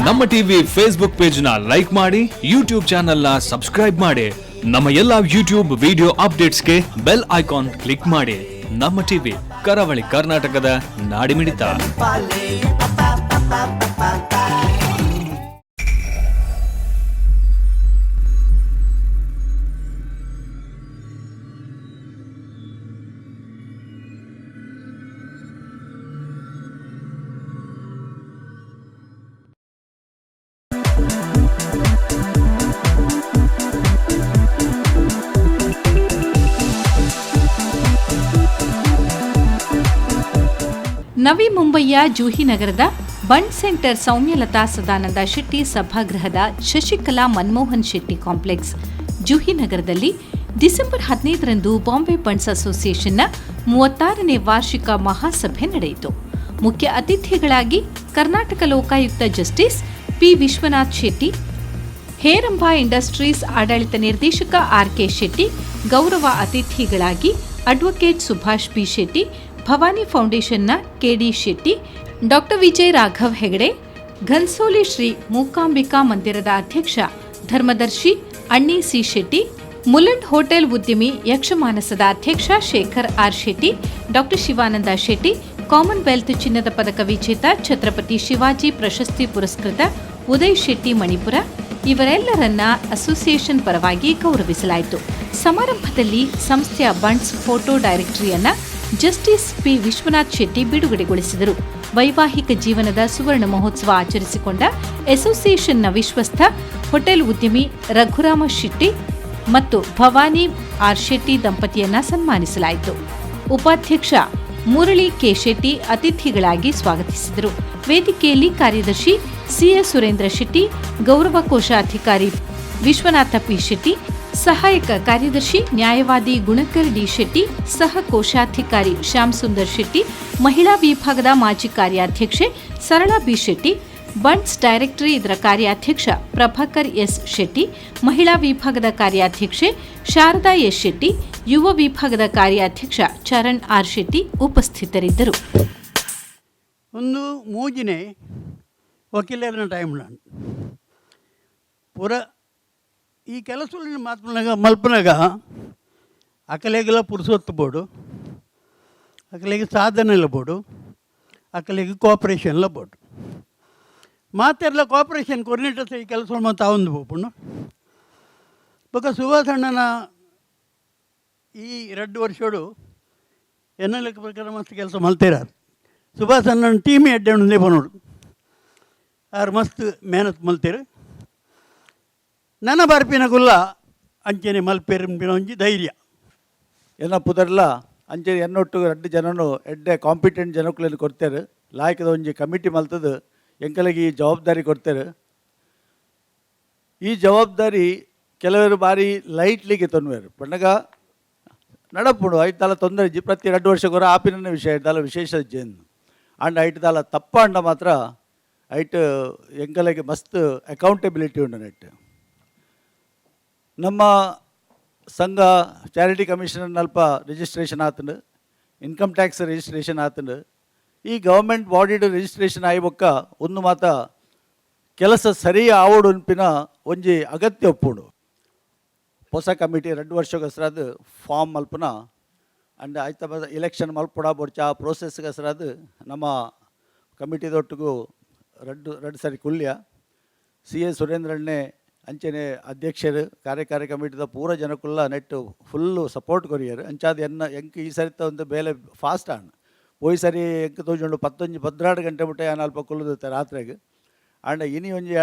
ನಮ್ಮ TV Facebook page ನ like ಮಾಡಿ, ಯೂಟ್ಯೂಬ್ ಚಾನೆಲ್ ನ ಸಬ್ಸ್ಕ್ರೈಬ್ ಮಾಡಿ. ನಮ್ಮ ಎಲ್ಲಾ ಯೂಟ್ಯೂಬ್ ವಿಡಿಯೋ ಅಪ್ಡೇಟ್ಸ್ಗೆ bell icon click ಮಾಡಿ. ನಮ್ಮ ಟಿವಿ, ಕರಾವಳಿ ಕರ್ನಾಟಕದ ನಾಡಿಮಿಡಿತ. ನವಿ ಮುಂಬಯಿಯ ಜೂಹಿ ನಗರದ ಬಂಡ್ ಸೆಂಟರ್ ಸೌಮ್ಯಲತಾ ಸದಾನಂದ ಶೆಟ್ಟಿ ಸಭಾಗೃಹದ ಶಶಿಕಲಾ ಮನಮೋಹನ್ ಶೆಟ್ಟಿ ಕಾಂಪ್ಲೆಕ್ಸ್, ಜೂಹಿ ನಗರದಲ್ಲಿ ಡಿಸೆಂಬರ್ 15ರಂದು ಬಾಂಬೆ ಬಂಡ್ಸ್ ಅಸೋಸಿಯೇಷನ್ನ 36ನೇ ವಾರ್ಷಿಕ ಮಹಾಸಭೆ ನಡೆಯಿತು. ಮುಖ್ಯ ಅತಿಥಿಗಳಾಗಿ Karnataka Lokayukta justice P Vishwanath Shetty, Heramba industries ಆಡಳಿತ ನಿರ್ದೇಶಕ ಆರ್ ಕೆ ಶೆಟ್ಟಿ, ಗೌರವ ಅತಿಥಿಗಳಾಗಿ ಅಡ್ವೊಕೇಟ್ ಸುಭಾಷ್ ಬಿ ಶೆಟ್ಟಿ, ಭವಾನಿ ಫೌಂಡೇಶನ್ನ ಕೆಡಿ ಶೆಟ್ಟಿ, ಡಾಕ್ಟರ್ ವಿಜಯ್ ರಾಘವ್ ಹೆಗಡೆ, ಘನ್ಸೋಲಿ ಶ್ರೀ ಮೂಕಾಂಬಿಕಾ ಮಂದಿರದ ಅಧ್ಯಕ್ಷ ಧರ್ಮದರ್ಶಿ ಅಣ್ಣಿ ಸಿ ಶೆಟ್ಟಿ, ಮುಲಂಡ್ ಹೋಟೆಲ್ ಉದ್ಯಮಿ ಯಕ್ಷಮಾನಸದ ಅಧ್ಯಕ್ಷ Shekhar R Shetty, doctor Shivananda Shetty, Commonwealth ಚಿನ್ನದ ಪದಕ ವಿಜೇತ, ಛತ್ರಪತಿ ಶಿವಾಜಿ ಪ್ರಶಸ್ತಿ ಪುರಸ್ಕೃತ ಉದಯ್ ಶೆಟ್ಟಿ ಮಣಿಪುರ ಇವರೆಲ್ಲರನ್ನ ಅಸೋಸಿಯೇಷನ್ ಪರವಾಗಿ ಗೌರವಿಸಲಾಯಿತು. ಸಮಾರಂಭದಲ್ಲಿ ಸಂಸ್ಥೆಯ ಬಂಡ್ಸ್ ಫೋಟೋ ಡೈರೆಕ್ಟರಿಯನ್ನ ಜಸ್ಟಿಸ್ ಪಿ ವಿಶ್ವನಾಥ್ ಶೆಟ್ಟಿ ಬಿಡುಗಡೆಗೊಳಿಸಿದರು. ವೈವಾಹಿಕ ಜೀವನದ ಸುವರ್ಣ ಮಹೋತ್ಸವ ಆಚರಿಸಿಕೊಂಡ ಅಸೋಸಿಯೇಷನ್ನ ವಿಶ್ವಸ್ಥ ಹೋಟೆಲ್ ಉದ್ಯಮಿ ರಘುರಾಮ ಶೆಟ್ಟಿ ಮತ್ತು ಭವಾನಿ ಆರ್ ಶೆಟ್ಟಿ ದಂಪತಿಯನ್ನ ಸನ್ಮಾನಿಸಲಾಯಿತು. ಉಪಾಧ್ಯಕ್ಷ ಮುರಳಿ ಕೆ ಶೆಟ್ಟಿ ಅತಿಥಿಗಳಾಗಿ ಸ್ವಾಗತಿಸಿದರು. ವೇದಿಕೆಯಲ್ಲಿ ಕಾರ್ಯದರ್ಶಿ ಸಿಎಸ್ ಸುರೇಂದ್ರ ಶೆಟ್ಟಿ, ಗೌರವ ಕೋಶಾಧಿಕಾರಿ ವಿಶ್ವನಾಥ ಪಿ ಶೆಟ್ಟಿ, ಸಹಾಯಕ ಕಾರ್ಯದರ್ಶಿ ನ್ಯಾಯವಾದಿ ಗುಣಕರ್ ಡಿ ಶೆಟ್ಟಿ, ಸಹ ಕೋಶಾಧಿಕಾರಿ ಶ್ಯಾಮ್ ಸುಂದರ್ ಶೆಟ್ಟಿ, ಮಹಿಳಾ ವಿಭಾಗದ ಮಾಜಿ ಕಾರ್ಯಾಧ್ಯಕ್ಷೆ Sarala B Shetty, bunts directory ಇದರ ಕಾರ್ಯಾಧ್ಯಕ್ಷ ಪ್ರಭಾಕರ್ ಎಸ್ ಶೆಟ್ಟಿ, ಮಹಿಳಾ ವಿಭಾಗದ ಕಾರ್ಯಾಧ್ಯಕ್ಷೆ ಶಾರದಾ ಎಸ್ ಶೆಟ್ಟಿ, ಯುವ ವಿಭಾಗದ ಕಾರ್ಯಾಧ್ಯಕ್ಷ ಚರಣ್ ಆರ್ ಶೆಟ್ಟಿ ಉಪಸ್ಥಿತರಿದ್ದರು. ಒಂದು ಮೂಜಿನೆ ವಕೀಲರನ ಟೈಮ್ ಪೂರ ಈ ಕೆಲಸ ಮಾತ್ಮನಾಗ ಮಲ್ಪನಾಗ ಅಕಲೆಗೆಲ್ಲ ಪುರುಸೊತ್ತು ಬೋಡು, ಅಕಲೆಗೆ ಸಾಧನೆ ಇಲ್ಲ ಬೋಡು, ಅಕಲೆಗೆ ಕೋಆಪ್ರೇಷನ್ ಎಲ್ಲ ಬೋಡು. ಮಾತೆರ್ಲ ಕೋಆಪ್ರೇಷನ್ ಕೊರ್ನಿಟ ಈ ಕೆಲಸ ತಾವೊಂದು ಪೋಪುಂಡು. ಬೊಕ ಸುಭಾಷಣ್ಣನ ಈ 2 ವರ್ಷಡು ಎನ್ನ ಲೆಕ್ಕ ಪ್ರಕಾರ ಮಸ್ತ್ ಕೆಲಸ ಮಲ್ತೇರಾರು. ಸುಭಾಷ್ ಅಣ್ಣನ ಟೀಮ್ ಎಡ್ಡೆ ಉಂದೇ ಪನೋಡು, ಆರು ಮಸ್ತ್ ಮೇಹನತ್ ಮಲ್ತೇರು. ನನ ಬರ್ಪಿನ ಗುಲ್ಲ ಅಂಚನೆ ಮಲ್ಪೇರು ಒಂಜಿ ಧೈರ್ಯ. ಎನ್ನ ಪುದರ್ಲ ಅಂಚೆ ಎನ್ನೊಟ್ಟು ರಡ್ಡು ಜನನು ಎಡ್ಡೆ ಕಾಂಪಿಟೆಂಟ್ ಜನಕ್ಕುಲೆನ್ ಕೊಡ್ತೇರು. ಲಾಯ್ಕದ ಒಂಜಿ ಕಮಿಟಿ ಮಲ್ತದು ಎಂಕಲೆಗ್ ಈ ಜವಾಬ್ದಾರಿ ಕೊಡ್ತೇರು. ಈ ಜವಾಬ್ದಾರಿ ಕೆಲವರು ಬಾರಿ ಲೈಟ್ಲಿಗೆ ತೊನ್ವೇರು ಪಂಡಗ ನಡಪುಂಡು. ಐಟ್ ದಾಲ ತೊಂದರೆ ಇಜ್ಜಿ. ಪ್ರತಿ 2 ವರ್ಷಕ್ಕೊರ ಆಪಿನ ವಿಷಯ ದಾಲ ವಿಶೇಷ ಇಜ್ಜಿ. ಆಂಡ ಐಟ್ ದಾಲ ತಪ್ಪಾಂಡ ಮಾತ್ರ ಐಟ್ ಎಂಕಲೆಗ್ ಮಸ್ತ್ ಅಕೌಂಟೆಬಿಲಿಟಿ ಉಂಡು. ನೆಟ್ ನಮ್ಮ ಸಂಘ ಚಾರಿಟಿ ಕಮಿಷನರ್ ಅಲ್ಪ ರಿಜಿಸ್ಟ್ರೇಷನ್ ಆತಂಡು, income tax registration ಆತಂಡು. ಈ ಗೌರ್ಮೆಂಟ್ ಬಾಡಿಡ್ ರಿಜಿಸ್ಟ್ರೇಷನ್ ಆಯಿ ಬೊಕ್ಕ ಒಂದು ಮಾತ ಕೆಲಸ ಸರಿ ಆವೊಡು ಅನ್ಪಿನ ಒಂಜಿ ಅಗತ್ಯ ಒಪ್ಪುಂಡು. ಹೊಸ ಕಮಿಟಿ 2 ವರ್ಷಗಸ್ರಾದ್ ಫಾರ್ಮ್ ಮಲ್ಪುನ ಅಂಡ್ ಐತ ಇಲೆಕ್ಷನ್ ಮಲ್ಪುಡ ಬೊಡ್ಚ ಆ ಪ್ರೋಸೆಸ್ಗಸ್ರಾದ್ ನಮ್ಮ ಕಮಿಟಿದೊಟ್ಟಿಗೂ ರಡ್ಡು ರಡ್ಡು ಸರಿ ಕುಲ್ಯ. ಸಿ ಎ ಸುರೇಂದ್ರಣ್ಣೆ ಅಂಚನೆ ಅಧ್ಯಕ್ಷರು, ಕಾರ್ಯಕಾರಿ ಕಮಿಟಿದ ಪೂರ ಜನಕ್ಕುಲ್ಲ ನೆಟ್ಟು ಫುಲ್ಲು ಸಪೋರ್ಟ್ ಕೊರಿಯರ್. ಅಂಚಾದ ಎನ್ನ ಎಂಕ್ ಈ ಸರಿತ ಒಂದು ಬೇಲೆ ಫಾಸ್ಟ್ ಆಂಡ್. ಪೋಯಿ ಸರಿ ಎಂಕ್ ತೋಜುಂಡು ಪತ್ತೊಂಜಿ 12 ಗಂಟೆ ಮುಟ್ಟ ಯಾನ್ ಅಲ್ಪ ಕುಲ್ಲುದಿತ್ತೆ ರಾತ್ರೆಗ್. ಆಂಡ ಇನಿ ಒಂಜಿ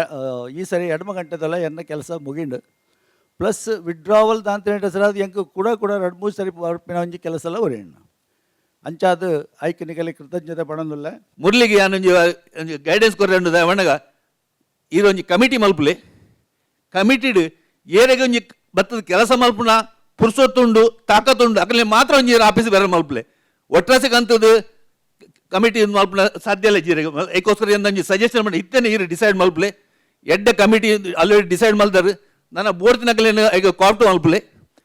ಈ ಸರಿ ಎಡ್ಮ ಗಂಟೆದಲ್ಲ ಎನ್ನ ಕೆಲಸ ಮುಗಿಂಡು. ಪ್ಲಸ್ ವಿಡ್ರಾವಲ್ ದಾಂತೆ ಸರ್ ಅದು ಎಂಕ್ ಕೂಡ ಕೂಡ ರಡ್ಡು ಮೂರು ಸರಿ ಬರ್ಪಿನ ಒಂಜಿ ಕೆಲಸ ಎಲ್ಲ ಒರಿಯಣ್ಣ. ಅಂಚಾದ್ ಐಕ್ ನಿಕಲಿ ಕೃತಜ್ಞತೆ ಪಡೊಂದುಲ್ಲೆ. ಮುರ್ಲಿಗೆ ಯಾನೊಂಜಿ ಒಂಜಿ ಗೈಡೆನ್ಸ್ ಕೊರ್ರೆ ವಣಗ ಈರೊಂಜಿ ಕಮಿಟಿ ಮಲ್ಪುಲೆ. ಕಮಿಟಿಡ್ ಏರೆಗೆ ಒಂಜಿ ಬತ್ತದ ಕೆಲಸ ಮಲ್ಪುನ ಪುರ್ಸೊತ್ತುಂಡು, ತಾಕತ್ತುಂಡು, ಅಕಲೆ ಮಾತ್ರ ಒಂಜಿ ಆಫೀಸ್ ಬೇರೆ ಮಲ್ಪುಲೆ. ಒಟ್ರಾಸಿಗೆ ಅಂತದ್ದು ಕಮಿಟಿ ಮಲ್ಪುನ ಸಾಧ್ಯ ಇಲ್ಲ ಜೀರಿಗೆ. ಐಕೋಸ್ಕರ ಒಂಜಿ ಸಜೆಷನ್ ಮಾಡಿ ಇತ್ತೇನೆ, ಈರು ಡಿಸೈಡ್ ಮಲ್ಪುಲೆ. ಎಡ್ಡೆ committee already decide ಮಲ್ದಾರು. ನನ್ನ ಬೋರ್ತಿನಕಲೇನು ಈಗ ಕಾಪ್ಟು ಮಲ್ಪುಲೆ.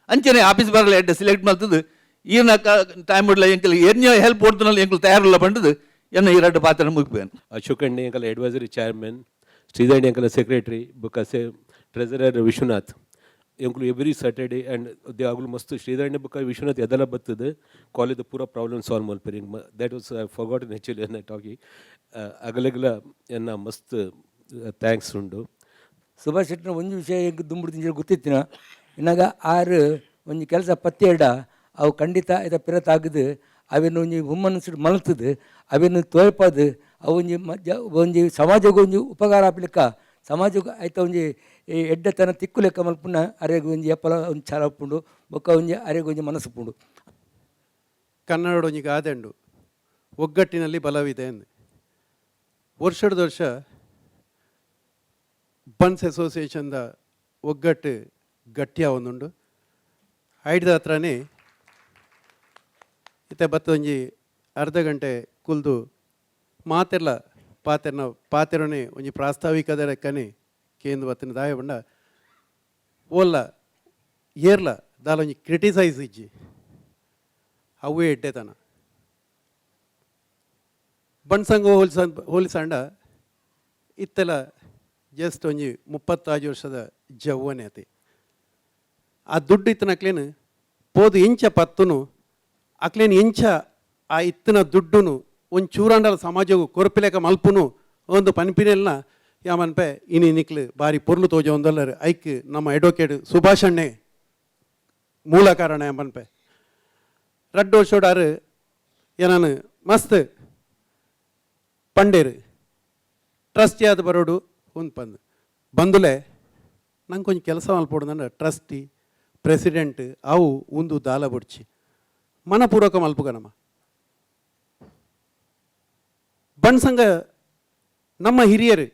ಅಂಚನೆ ಆಫೀಸ್ ಬರಲ್ಲ ಎಡ್ಡೆ ಸಿಲೆಕ್ಟ್ ಮಲ್ತದ್ದು. ಈರ್ನ ಟೈಮ್ ಇಡ್ಲ ಎಂಕಲ್ ಎನ್ಯ ಹೆಲ್ಪ್ ಕೊಡ್ತನಲ್ಲಿ ಎಂಕಲ್ ತಯಾರಿಲ್ಲ ಪಂಡದು. ಎನ್ನ ಈ ರಡ್ಡು ಪಾತ್ರ ಮುಗಿಪೇನು. ಅಶೋಕ್ ಅಣ್ಣೆ ಎಂಕಲ ಅಡ್ವೈಸರಿ ಚೇರ್ಮನ್, ಶ್ರೀಧರಣಿ ಎಂಕಲ ಸೆಕ್ರೆಟರಿ, ಬೊಕ್ಕ ಸೆ ಟ್ರೆಸರರ್ ವಿಶ್ವನಾಥ್. ಎಂಕುಲು every Saturday and they ಅಗುಲು ಮಸ್ತ್ ಶ್ರೀಧರಣಿ ಬೊಕ್ಕ ವಿಶ್ವನಾಥ್ ಎದಲ ಬತ್ತದ ಕಾಲೇಜ್ ಪೂರ ಪ್ರಾಬ್ಲಮ್ ಸಾಲ್ವ್ ಮಲ್ಪೆರ್. That was I forgot in actually ಎನ್ನ ಟಾಕಿಂಗ್. ಅಗಲೆಗ್ಲ ಎನ್ನ ಮಸ್ತ್ thanks ಉಂಡು. ಸುಭಾಷ್ ಶೆಟ್ಟಿನ ಒಂಜಿ ವಿಷಯ ಎಂಕ್ ದುಂಬುಡು ದಿಂಜಿನ ಗೊತ್ತಿತ್ತಿನ ಇನ್ನಾಗ ಆರು ಒಂಜಿ ಕೆಲಸ ಪತ್ತೇಡ ಅವು ಖಂಡಿತ ಇದ ಪಿರ ತಾಗದು ಅವೆನ್ ಒಂಜಿ ಹುಮ್ಮನಸ್ಸು ಮಲ್ತದು ಅವೆನ್ ತೋಯ್ಪದು ಅವು ಒಂಜಿ ಮಜ್ಜ ಒಂಜಿ ಸಮಾಜಗ್ ಒಂಜಿ ಉಪಕಾರ ಆಪಲಿಕ್ಕ, ಸಮಾಜಗ್ ಐತ ಒಂಜಿ ಈ ಎಡ್ಡೆತನ ತಿಕ್ಕು ಲೆಕ್ಕ ಮಲ್ಪುನ ಅರೆಗ್ ಒಂಜಿ ಎಪ್ಪಲ ಒಂಜಿ ಛಲ ಉಪ್ಪುಂಡು, ಬೊಕ್ಕ ಒಂಜಿ ಅರೆಗ್ ಒಂಜಿ ಮನಸ್ಸು ಉಪ್ಪುಂಡು. ಕನ್ನಡ ಒಂಜಿ ಗಾದೆ ಉಂಡು, ಒಗ್ಗಟ್ಟಿನಲ್ಲಿ ಬಲವಿದೆ ಅಂದ್. ವರ್ಷದ ವರ್ಷ ಬನ್ಸ್ ಅಸೋಸಿಯೇಷನ್ದ ಒಗ್ಗಟ್ಟು ಗಟ್ಟಿಯ ಒಂದುಂಡು. ಐಡ್ದ ಹತ್ರನೇ ಇತ್ತೆ ಬತ್ತ ಒಂಜಿ ಅರ್ಧ ಗಂಟೆ ಕುಲ್ದು ಮಾತೆರ್ಲ ಪಾತೆರ್ನ ಪಾತೆರನೆ ಒಂಜಿ ಪ್ರಾಸ್ತಾವಿಕದ ಲೆಕ್ಕನೆ ಕೇಂದ್ರ ಬತ್ತಿನ ದಾಯ ಬಂಡ ಓಲ್ಲ ಏರ್ಲ ದಾಲ ಒಂಜಿ ಕ್ರಿಟಿಸೈಸ್ ಇಜ್ಜಿ, ಅವೇ ಎಡ್ಡೆತನ. ಬಣ್ಸಂಗ ಹೋಲಿಸ ಹೋಲಿಸಂಡ ಇತ್ತೆಲ ಜಸ್ಟ್ ಒಂಜಿ 35 ವರ್ಷದ ಜವ್ವನೆ ಅತಿ. ಆ ದುಡ್ಡು ಇತ್ತನಕ್ಲೇನು ಪೋದು ಎಂಚ ಪತ್ತುನು ಅಕ್ಲೇನು ಎಂಚ ಆ ಇತ್ತಿನ ದುಡ್ಡುನು ಒಂದು ಚೂರಾಂಡಲ ಸಮಾಜವು ಕೊರಪಿಲೇಕ ಮಲ್ಪುನು ಒಂದು ಪನ್ಪಿನೆಲ್ನ ಯಾಮನ್ಪೆ ಇನಿ ನಿಕ್ಲು ಬಾರಿ ಪೊರ್ಲು ತೋಜ ಒಂದಲ್ಲರು. ಐಕ್ ನಮ್ಮ ಅಡ್ವೊಕೇಟ್ ಸುಭಾಷಣ್ಣೆ ಮೂಲ ಕಾರಣ ಎಂಬನ್ಪೆ. ರಡ್ಡು ವರ್ಷೋಡಾರು ಏನಾನು ಮಸ್ತ್ ಪಂಡೇರು ಟ್ರಸ್ಟಿ ಆದ ಬರೋಡು ಒಂದು ಪಂದ್ ಬಂದುಲೆ ನಂಗೆ ಕೊಂಚ ಕೆಲಸ ಮಲ್ಪೊಡು. ಟ್ರಸ್ಟಿ ಪ್ರೆಸಿಡೆಂಟ್ ಅವು ಉಂದು ದಾಲ ಬುಡ್ಚಿ ಮನಪೂರ್ವಕ ಮಲ್ಪುಗ. ನಮ್ಮ ಬಣ್ ಸಂಘ ನಮ್ಮ ಹಿರಿಯರು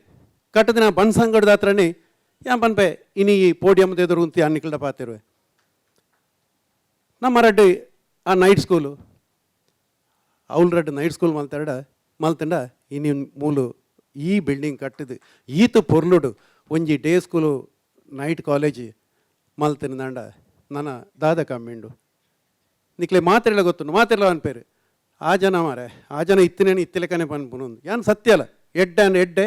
ಕಟ್ಟದಿನ ಬಣ್ ಸಂಘದ ಹತ್ರನೇ ಯಾನ್ ಪನ್ಪೆ ಇನಿ ಈ ಪೋಡಿಯಂ ಎದುರು ಉಂತಿ ಅನ್ನಿಕಲ್ಡ ಪಾತಿರುವೆ. ನಮ್ಮ ರಡ್ಡು ಆ ನೈಟ್ ಸ್ಕೂಲು ಅವ್ಲು ರಡ್ಡು ನೈಟ್ ಸ್ಕೂಲ್ ಮಲ್ತಾಡ ಮಲ್ತಂಡ ಇನಿ ಮೂಲು ಈ ಬಿಲ್ಡಿಂಗ್ ಕಟ್ಟಿದು ಈತ ಪೊರ್ಲುಡು ಒಂಜಿ day school night college ಮಲ್ತಿನ ನನ್ನ ದಾದ ಕಮ್ಮಿಂಡು. ನಿಕ್ಲೆ ಮಾತೆರ್ಲ ಗೊತ್ತುಂಡು, ಮಾತೆರ್ಲ ಅನ್ಪೇರು ಆ ಜನ ಮಾರೆ ಆ ಜನ ಇತ್ತಿನೇನು ಇತ್ತಿಲೆಕನೆ ಪನ್ಪುನು. ಯಾನ್ ಸತ್ಯ ಅಲ್ಲ, ಎಡ್ಡೆ ಅನ್ ಎಡ್ಡೆ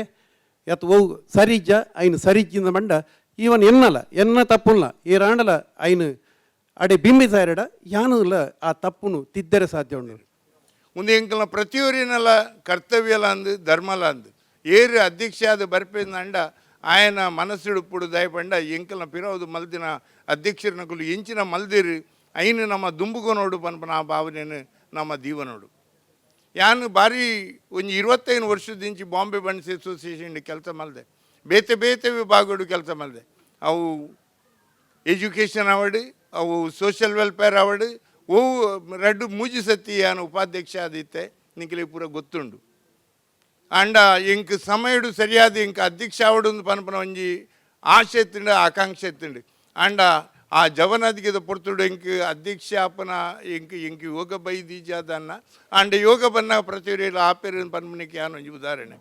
ಯತ್ ಓ ಸರಿಜ್ಜ ಐನು ಸರಿಜ್ಜಿಂದ ಮಂಡ ಈವನ್ ಎನ್ನಲ ಎನ್ನ ತಪ್ಪುಲ್ಲ ಈ ರಾಂಡಲ ಐನು ಅಡೆ ಬಿಂಬಿಸಾರಡ ಯಾನುಲ್ಲ ಆ ತಪ್ಪುನು ತಿದ್ದರೆ ಸಾಧ್ಯ ಉಂಡು. ಒಂದು ಎಂಕಲ್ನ ಪ್ರತಿಯೊರಿನಲ ಕರ್ತವ್ಯಲ ಅಂದು ಧರ್ಮಲ ಅಂದು ಏರು ಅಧ್ಯಕ್ಷ ಆದ ಬರ್ಪೇಂದ ಆಯನ ಮನಸ್ಸುಡುಪುಡು ದಯಪಂಡ ಎಂಕಲ್ನ ಪಿರವುದು ಮಲ್ದಿನ ಅಧ್ಯಕ್ಷರನಕುಲು ಎಂಚಿನ ಮಲ್ದಿರು ಐನು ನಮ್ಮ ದುಂಬುಗೊನೋಡು ಪನ್ಪನ ಆ ಭಾವನೆಯನ್ನು ನಮ್ಮ ದೀವನೋಡು. ಯಾನು ಬಾರಿ ಒಂಜಿ 25 ವರ್ಷದಿಂಚಿ ಬಾಂಬೆ ಬಂಡ್ಸ್ ಅಸೋಸಿಯೇಷನ್ ಕೆಲಸ ಮಲ್ದೆ, ಬೇತೆ ಬೇತೆ ವಿಭಾಗಡು ಕೆಲಸ ಮಲ್ದೆ. ಅವು ಎಜುಕೇಷನ್ ಅವಡು, ಅವು ಸೋಷಿಯಲ್ ವೆಲ್ಫೇರ್ ಅವಡು, ಓ ರಡ್ಡು ಮೂಜಿ ಸತಿ ಯಾನು ಉಪಾಧ್ಯಕ್ಷ ಆದಿತ್ತೆ, ನಿಕ್ಲೆ ಪೂರ ಗೊತ್ತುಂಡು. ಅಂಡ ಎಂಕ್ ಸಮಯಡು ಸರಿಯಾದ ಎಂಕ್ ಅಧ್ಯಕ್ಷ ಆವಡು ಪನ್ಪನ ಒಂಜಿ ಆಶೆ ಇತ್ತುಂಡು, ಆಕಾಂಕ್ಷೆ ಇತ್ತುಂಡು. ಅಂಡ ಆ ಜವನದಿಗೆದ ಪೊರ್ತುಡು ಎಂಕ್ ಅಧ್ಯಕ್ಷ ಆಪನ ಎಂಕ್ ಎಂಕ್ ಯೋಗ ಬೈದೀಜಾದನ್ನ ಅಂಡ ಯೋಗ ಬನ್ನ ಪ್ರತಿಯೊರಿಲ ಆಪೇರು ಪನ್ಪನಿಕೆ ಯಾನ್ ಒಂಜಿ ಉದಾಹರಣೆ.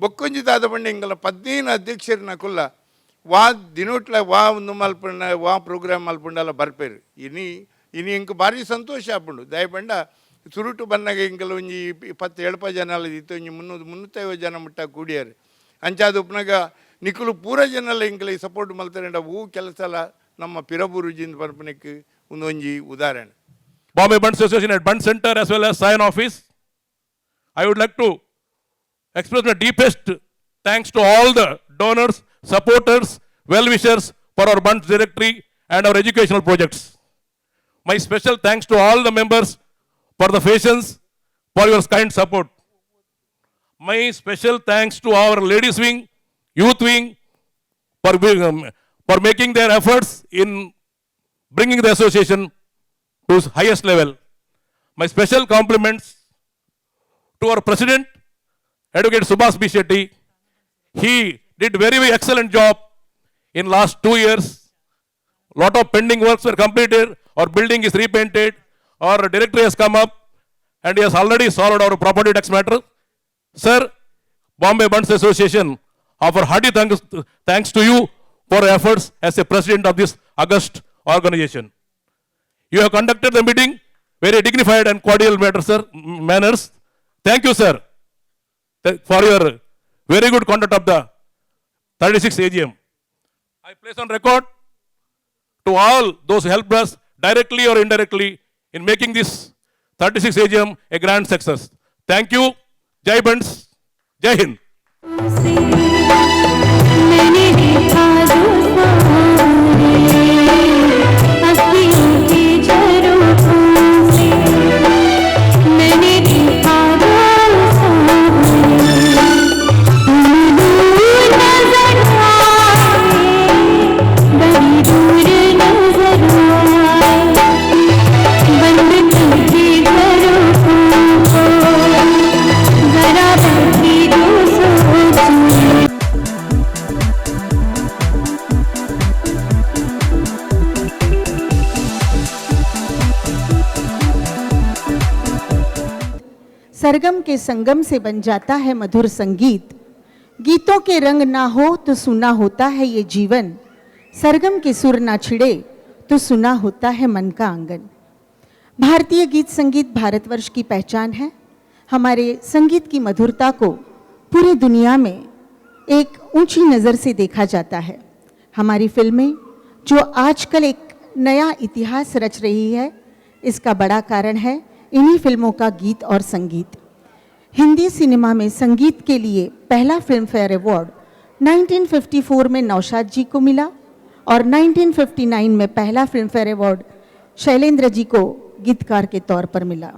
ಬೊಕ್ಕೊಂಜಿ ದಾದ ಪಂಡ ಎಂಕಲ್ನ 15 ಅಧ್ಯಕ್ಷರನ ಕುಲ್ಲ ವಾ ದಿನೋಟ್ಲ ವಾ ಒಂದು ಮಲ್ಪಂಡ ವಾ ಪ್ರೋಗ್ರಾಮ್ ಮಲ್ಪಂಡಲ ಬರ್ಪೇರು. ಇನಿ ಇನಿ ಎಂಕ್ ಭಾರಿ ಸಂತೋಷ ಆಪುಂಡು. ದಯಪಂಡ ಸುರುಟು ಬನ್ನಗ ಎಂಕಲ್ ಒಂಜಿ 20 ಜನ ಇತ್ತು, ಒಂಜಿ 300 350 ಜನ ಮುಟ್ಟ ಕೂಡಿಯಾರು. ಅಂಚಾದ ಉಪ್ಪುನಗ ನಿಕುಲು ಪೂರ ಜನಲ ಎಂಕಲ್ ಸಪೋರ್ಟ್ ಮಲ್ತಾರಂಡ ಹೂ ಕೆಲಸಲ ನಮ್ಮ ಪಿರಬುರುಜಿಂದ ಪನ್ಪನಿಕ್ ಒಂದೊಂಜಿ ಉದಾಹರಣೆ. Bombay Bunts Association at Bunt Center as well as Sion office. I would like to express my deepest thanks to all the donors, supporters, well-wishers for our Bunts directory and our educational projects. My special thanks to all the members for the patience, for your kind support. My special thanks to our ladies wing, youth wing, for making their efforts in bringing the association to its highest level. My special compliments to our president, Advocate Subhas B. Shetty. He did very, very excellent job in last 2 years. Lot of pending works were completed, our building is repainted, our directory has come up, and he has already solved our property tax matter. Sir, Bombay Bunts Association offer hearty thanks to you for your efforts as a president of this august organization. You have conducted the meeting very dignified and cordial matter, sir, manners. Thank you, sir, for your very good conduct of the 36 AGM. I place on record to all those who helped us directly or indirectly in making this 36 AGM a grand success. Thank you. Jai Bunts. Jai Hind. सरगम के संगम से बन जाता है मधुर संगीत। गीतों के रंग ना हो तो सुना होता है ये जीवन, सरगम के सुर ना छिड़े तो सुना होता है मन का आंगन। भारतीय गीत संगीत भारतवर्ष की पहचान है। हमारे संगीत की मधुरता को पूरी दुनिया में एक ऊंची नज़र से देखा जाता है। हमारी फिल्में जो आजकल एक नया इतिहास रच रही है, इसका बड़ा कारण है इन्हीं फिल्मों का गीत और संगीत। हिंदी सिनेमा में संगीत के लिए पहला फिल्म फेयर अवार्ड 1954 में नौशाद जी को मिला और 1959 में पहला film fair award Shailendra ji को गीतकार के तौर पर मिला।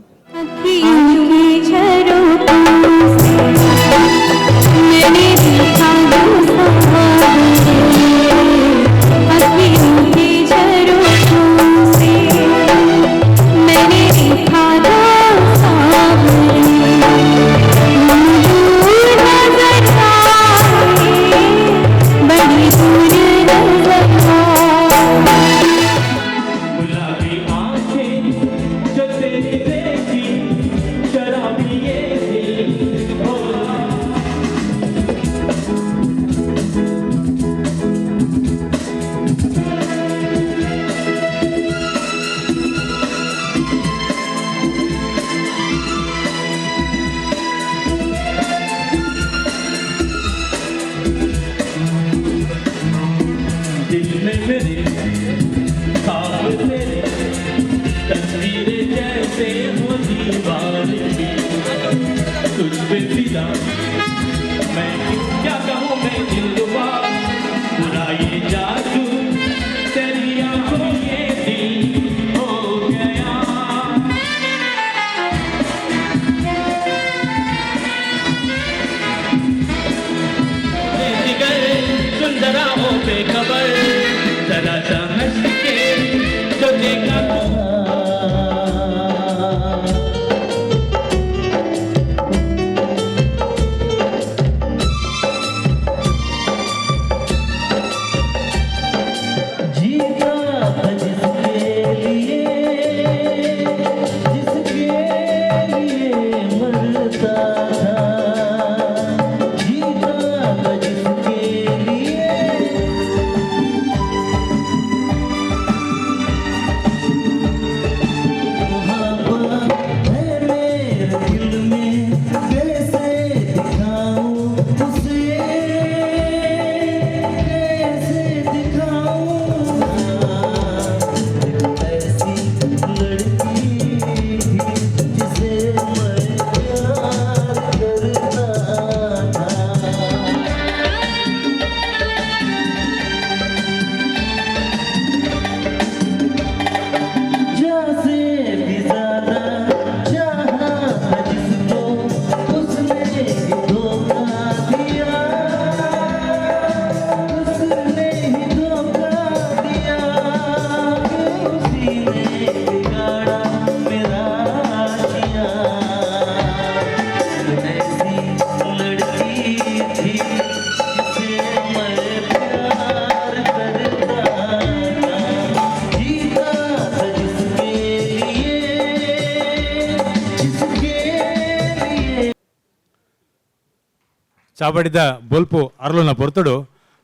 ಚಾವಡಿದ ಬೊಲ್ಪು ಅರಳುನ ಪೊರ್ತುಡು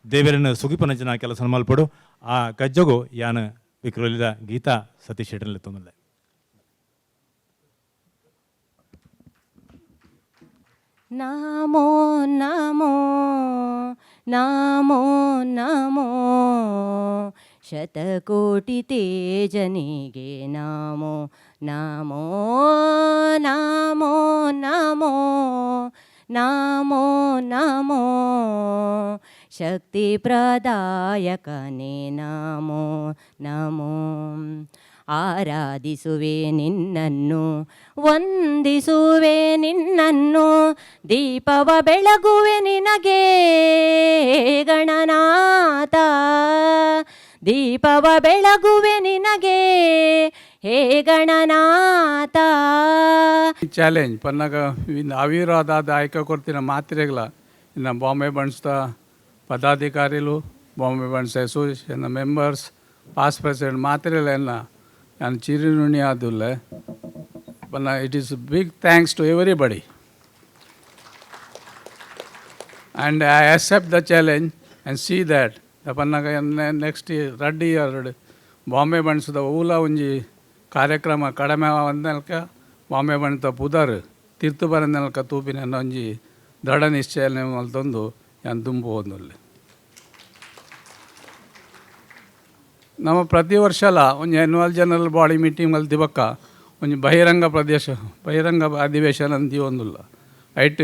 ದೇವರನ್ನು ಸುಗಿಪನಂಚಿನ ಕೆಲಸ ಮಲ್ಪಡು ಆ ಕಜ್ಜಗು ಯಾನ ವಿಕ್ರೋಲಿದ ಗೀತಾ ಸತೀಶ್ ಶೆಟ್ಟರ್ನಲ್ಲಿ ತೊಂದರೆ. ನಮೋ ನಮೋ ನಮೋ ನಮೋ ಶತಕೋಟಿ ತೇಜನಿಗೆ ನಮೋ ನಮೋ ನಮೋ ನಮೋ ನಮೋ ನಮೋ ಶಕ್ತಿ ಪ್ರದಾಯಕನೇ ನಮೋ ನಮೋ. ಆರಾಧಿಸುವೆ ನಿನ್ನನ್ನು, ವಂದಿಸುವೆ ನಿನ್ನನ್ನು, ದೀಪವ ಬೆಳಗುವೆ ನಿನಗೆ ಗಣನಾಥ, ದೀಪವ ಬೆಳಗುವೆ ನಿನಗೆ ಹೇ ಗಣನಾಥ. ಚಾಲೆಂಜ್ ಪನ್ನಾಗ ಅವಿರೋಧಾದ ಆಯ್ಕೆ ಕೊಡ್ತಿನ ಮಾತ್ರೆಗಳ ಇನ್ನು ಬಾಂಬೆ ಬಂಡ್ಸ್ದ ಪದಾಧಿಕಾರಿಲು, Bombay Bunts association members, past president ಮಾತ್ರೆಲೆನ್ನ ನಾನು ಚಿರುನುಣಿ ಆದುಲ್ಲೆ ಪನ್ನ. It is big thanks to everybody and I accept the challenge and see that ಪನ್ನಾಗ next ರಡ್ಡ್ year Bombay ಬಂಡ್ಸ್ದ ಓಲ ಒಂಜಿ ಕಾರ್ಯಕ್ರಮ ಕಡಿಮೆ ಒಂದಲ್ಕ ಬಾಂಬೆ ಬಂಡ್ತ ಪುದರ್ ತಿರ್ತು ಬರಂದಲ್ಕ ತೂಪಿನ ಒಂಜಿ ದೃಢ ನಿಶ್ಚಯ ಮಲ್ತೊಂದು ಯಾನ್ ದುಂಬು ಒಂದುಲ್ಲೆ. ನಮ್ಮ ಪ್ರತಿ ವರ್ಷಲ ಒಂಜಿ annual general body meeting ಮಲ್ತಿ ಬೊಕ್ಕ ಒಂಜಿ ಬಹಿರಂಗ ಪ್ರದೇಶ ಬಹಿರಂಗ ಅಧಿವೇಶನ ಅಂತಿ ಒಂದುಲ್ಲ. ಐಟ್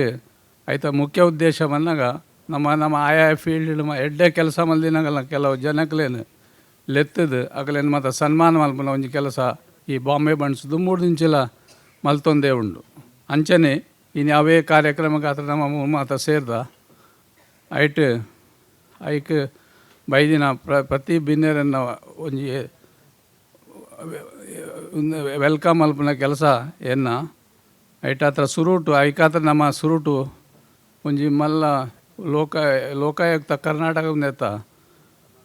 ಐತ ಮುಖ್ಯ ಉದ್ದೇಶ ಬಂದಾಗ ನಮ್ಮ ನಮ್ಮ ಆಯಾ ಫೀಲ್ಡ್ ಎಡ್ಡೆ ಕೆಲಸ ಮಲ್ದಿನಾಗಲ್ಲ ಕೆಲವು ಜನಕ್ಲೇನು ಲೆತ್ತದು ಅಗಲೇನು ಮತ್ತು ಸನ್ಮಾನ ಮಲ್ಪುನ ಒಂಜಿ ಕೆಲಸ ಈ ಬಾಂಬೆ ಬಂಡ್ಸ್ ಮೂರು ದಿಂಚಿಲ ಮಲ್ತೊಂದೇ ಉಂಡು. ಅಂಚನೆ ಇನ್ನು ಅವೇ ಕಾರ್ಯಕ್ರಮಕ್ಕೆ ನಮ್ಮ ಮಾತ ಸೇರ್ದ ಐಟ್ ಐಕ್ ಬೈದಿನ ಪ್ರತಿ ಬಿನ್ನೆರನ್ನು ಒಂಜಿ welcome ಮಲ್ಪುನ ಕೆಲಸ ಎನ್ನ ಐಟಾತ್ರ ಸುರುಟು ಐಕಾತ್ರ ನಮ್ಮ ಸುರುಟು ಒಂಜಿ ಮಲ್ಲ ಲೋಕಾಯುಕ್ತ ಕರ್ನಾಟಕ ನೇತ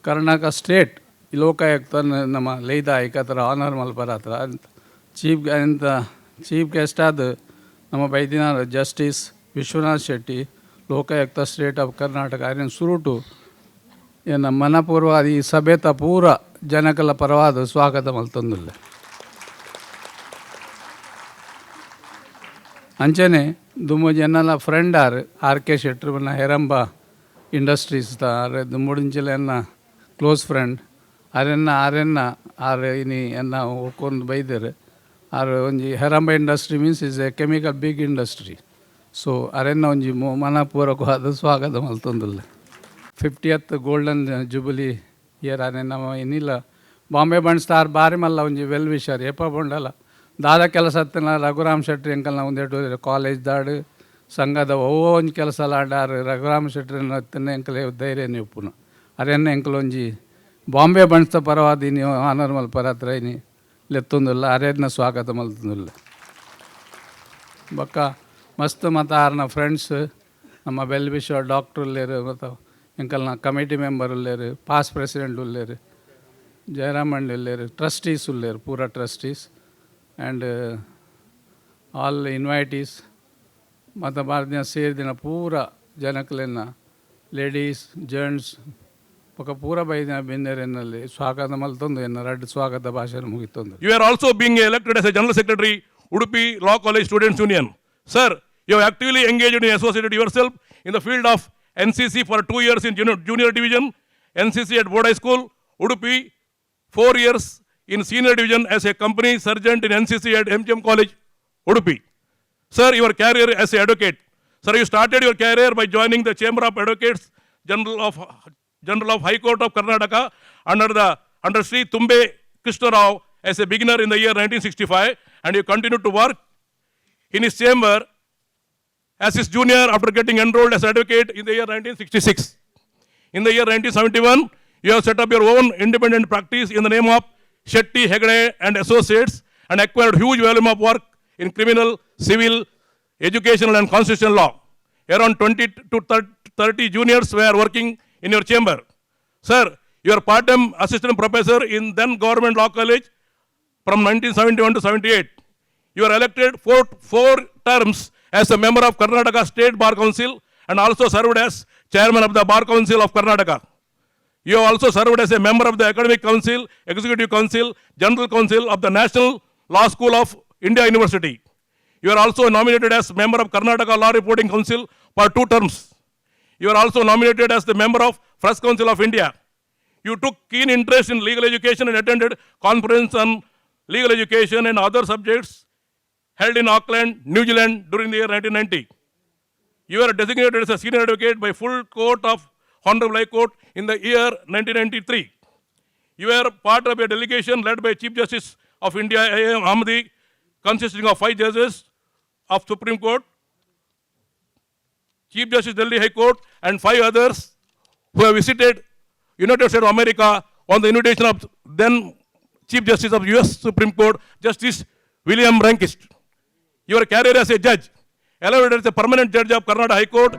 ಕರ್ನಾಟಕ ಸ್ಟೇಟ್ ಲೋಕಾಯುಕ್ತ ನಮ್ಮ ಲೈದ ಐಕಾತ್ರ ಆನರ್ ಮಲ್ಪರಾತ್ರ ಚೀಫ್ ಎಂತ ಚೀಫ್ ಗೆಸ್ಟ್ ಆದ ನಮ್ಮ ಬೈದಿನ justice Vishwanath Shetty Lokayukta state of Karnataka ಅರಿನ ಸುರುಟು ಎನ್ನ ಮನಪೂರ್ವ ಈ ಸಭೆತ ಪೂರ ಜನಕಲ ಪರವಾದ ಸ್ವಾಗತ ಮಲ್ತೊಂದುಲ್ಲೆ. ಅಂಚನೆ ದುಮ್ಮು ಎನ್ನಲ friend R R K ಶೆಟ್ರು ಬನ್ನ ಹೆರಂಬ ಇಂಡಸ್ಟ್ರೀಸ್ ಆರ್ ದುಮ್ಮುಡಿಂಚಿಲ ಎನ್ನ ಕ್ಲೋಸ್ ಫ್ರೆಂಡ್ ಅರೆನ್ನ ಆರೆನ್ನ ಆರ್ ಇನಿ ಎನ್ನ ಒಕ್ಕೊಂದು ಬೈದೆರ್. ಆರ್ ಒಂಜಿ Heramba industry means is a chemical big industry. So ಅರೆನ್ನ ಒಂಜಿ ಮನಪೂರ್ವಕವಾದ ಸ್ವಾಗತ ಮಲ್ತೊಂದುಲ್ಲೆ. 50th golden jubilee year ಆನೆ ನಮ್ಮ ಇನ್ನಿಲ್ಲ ಬಾಂಬೆ ಬಂಡ್ ಸ್ಟಾರ್ ಬಾರಿ ಮಲ್ಲ ಒಂಜಿ ವೆಲ್ ವಿಷರ್ ಏಪ ಬೊಂಡಲ ದಾದ ಕೆಲಸ ಹತ್ತಿನ ರಘುರಾಮ್ ಶೆಟ್ಟಿ ಅಂಕಲ್ನ ಒಂದೆಟು ಕಾಲೇಜ್ ದಾಡು ಸಂಘದ ಒವ್ವ ಒಂಜಿ ಕೆಲಸ ಲಾಡಾರು ರಘುರಾಮ್ ಶೆಟ್ಟಿ ಹತ್ತನೇ ಅಂಕಲ್ ಧೈರ್ಯ ಉಪ್ಪುನು ಅರೆನ್ನ ಎಂಕಲ್ ಒಂಜಿ ಬಾಂಬೆ ಬಂಡ್ಸ್ದ ಪರವಾದ ಇನಿ ಆನರ್ ಮಲ್ಪರ ಹತ್ರ ಇನಿ ಲೆತ್ತೊಂದುಲ್ಲ ಅರೆನ್ನ ಸ್ವಾಗತ ಮಲ್ತೊಂದುಲ್ಲ. ಬೊಕ್ಕ ಮಸ್ತ್ ಮತ್ತು ಆರ್ನ ಫ್ರೆಂಡ್ಸ್ ನಮ್ಮ well wisher doctor ಉಲ್ಲೇರು ಮತ್ತು ಎಂಕಲ್ನ ಕಮಿಟಿ ಮೆಂಬರ್ ಉಲ್ಲೇರು, ಪಾಸ್ಟ್ ಪ್ರೆಸಿಡೆಂಟ್ ಉಲ್ಲೇರು, ಜಯರಾಮಣ್ಣ ಉಲ್ಲೇರು, ಟ್ರಸ್ಟೀಸ್ ಉಲ್ಲೇರು, ಪೂರ trustees and all invitees ಮತ್ತು ಭಾರತ ಸೇರಿದಿನ ಪೂರ ಜನಕ್ಲೆನ ಲೇಡೀಸ್ ಜೆಂಟ್ಸ್ ಬೊಕ ಪೂರ ಬೈದಿನ ಬಿನ್ನೆರೆನಲ್ಲಿ ಸ್ವಾಗತ ಮಲ್ತೊಂದು ಎನ್ನ ರಡ್ಡ್ ಸ್ವಾಗತ ಭಾಷಣ ಮುಗಿತೊಂದು. You are also being elected as a General Secretary, Udupi Law College Students Union. Sir, you have actively engaged in associated yourself in the field of NCC for 2 years in junior division, NCC at Board High School, Udupi, 4 years in senior division as a company sergeant in NCC at MGM College, Udupi. Sir, your career as an advocate. Sir, you started your career by joining the Chamber of Advocates General of High Court of Karnataka under Sri Tumbe Krishna Rao as a beginner in the year 1965, and you continued to work in his chamber as his junior after getting enrolled as advocate in the year 1966. In the year 1971, you have set up your own independent practice in the name of Shetty Hegde and Associates and acquired huge volume of work in criminal, civil, educational and constitutional law. Around 20 to 30 juniors were working in your chamber. Sir, you are part-time assistant professor in then Government Law College from 1971 to 78. You are elected four terms as a member of Karnataka State Bar Council and also served as chairman of the Bar Council of Karnataka. You have also served as a member of the Academic Council, Executive Council, General Council of the National Law School of India University. You are also nominated as member of Karnataka Law Reporting Council for 2 terms. You are also nominated as the member of Press Council of India. You took keen interest in legal education and attended conference on legal education and other subjects held in Auckland, New Zealand during the year 1990. You were designated as a senior advocate by full court of Honorable High Court in the year 1993. You were part of a delegation led by Chief Justice of India, A.M. Ahmadi, consisting of 5 judges of Supreme Court, Chief Justice Delhi High Court, and 5 others who have visited United States of America on the invitation of then Chief Justice of U.S. Supreme Court, Justice William Rehnquist. Your career as a judge, elevated as a permanent judge of Karnataka High Court.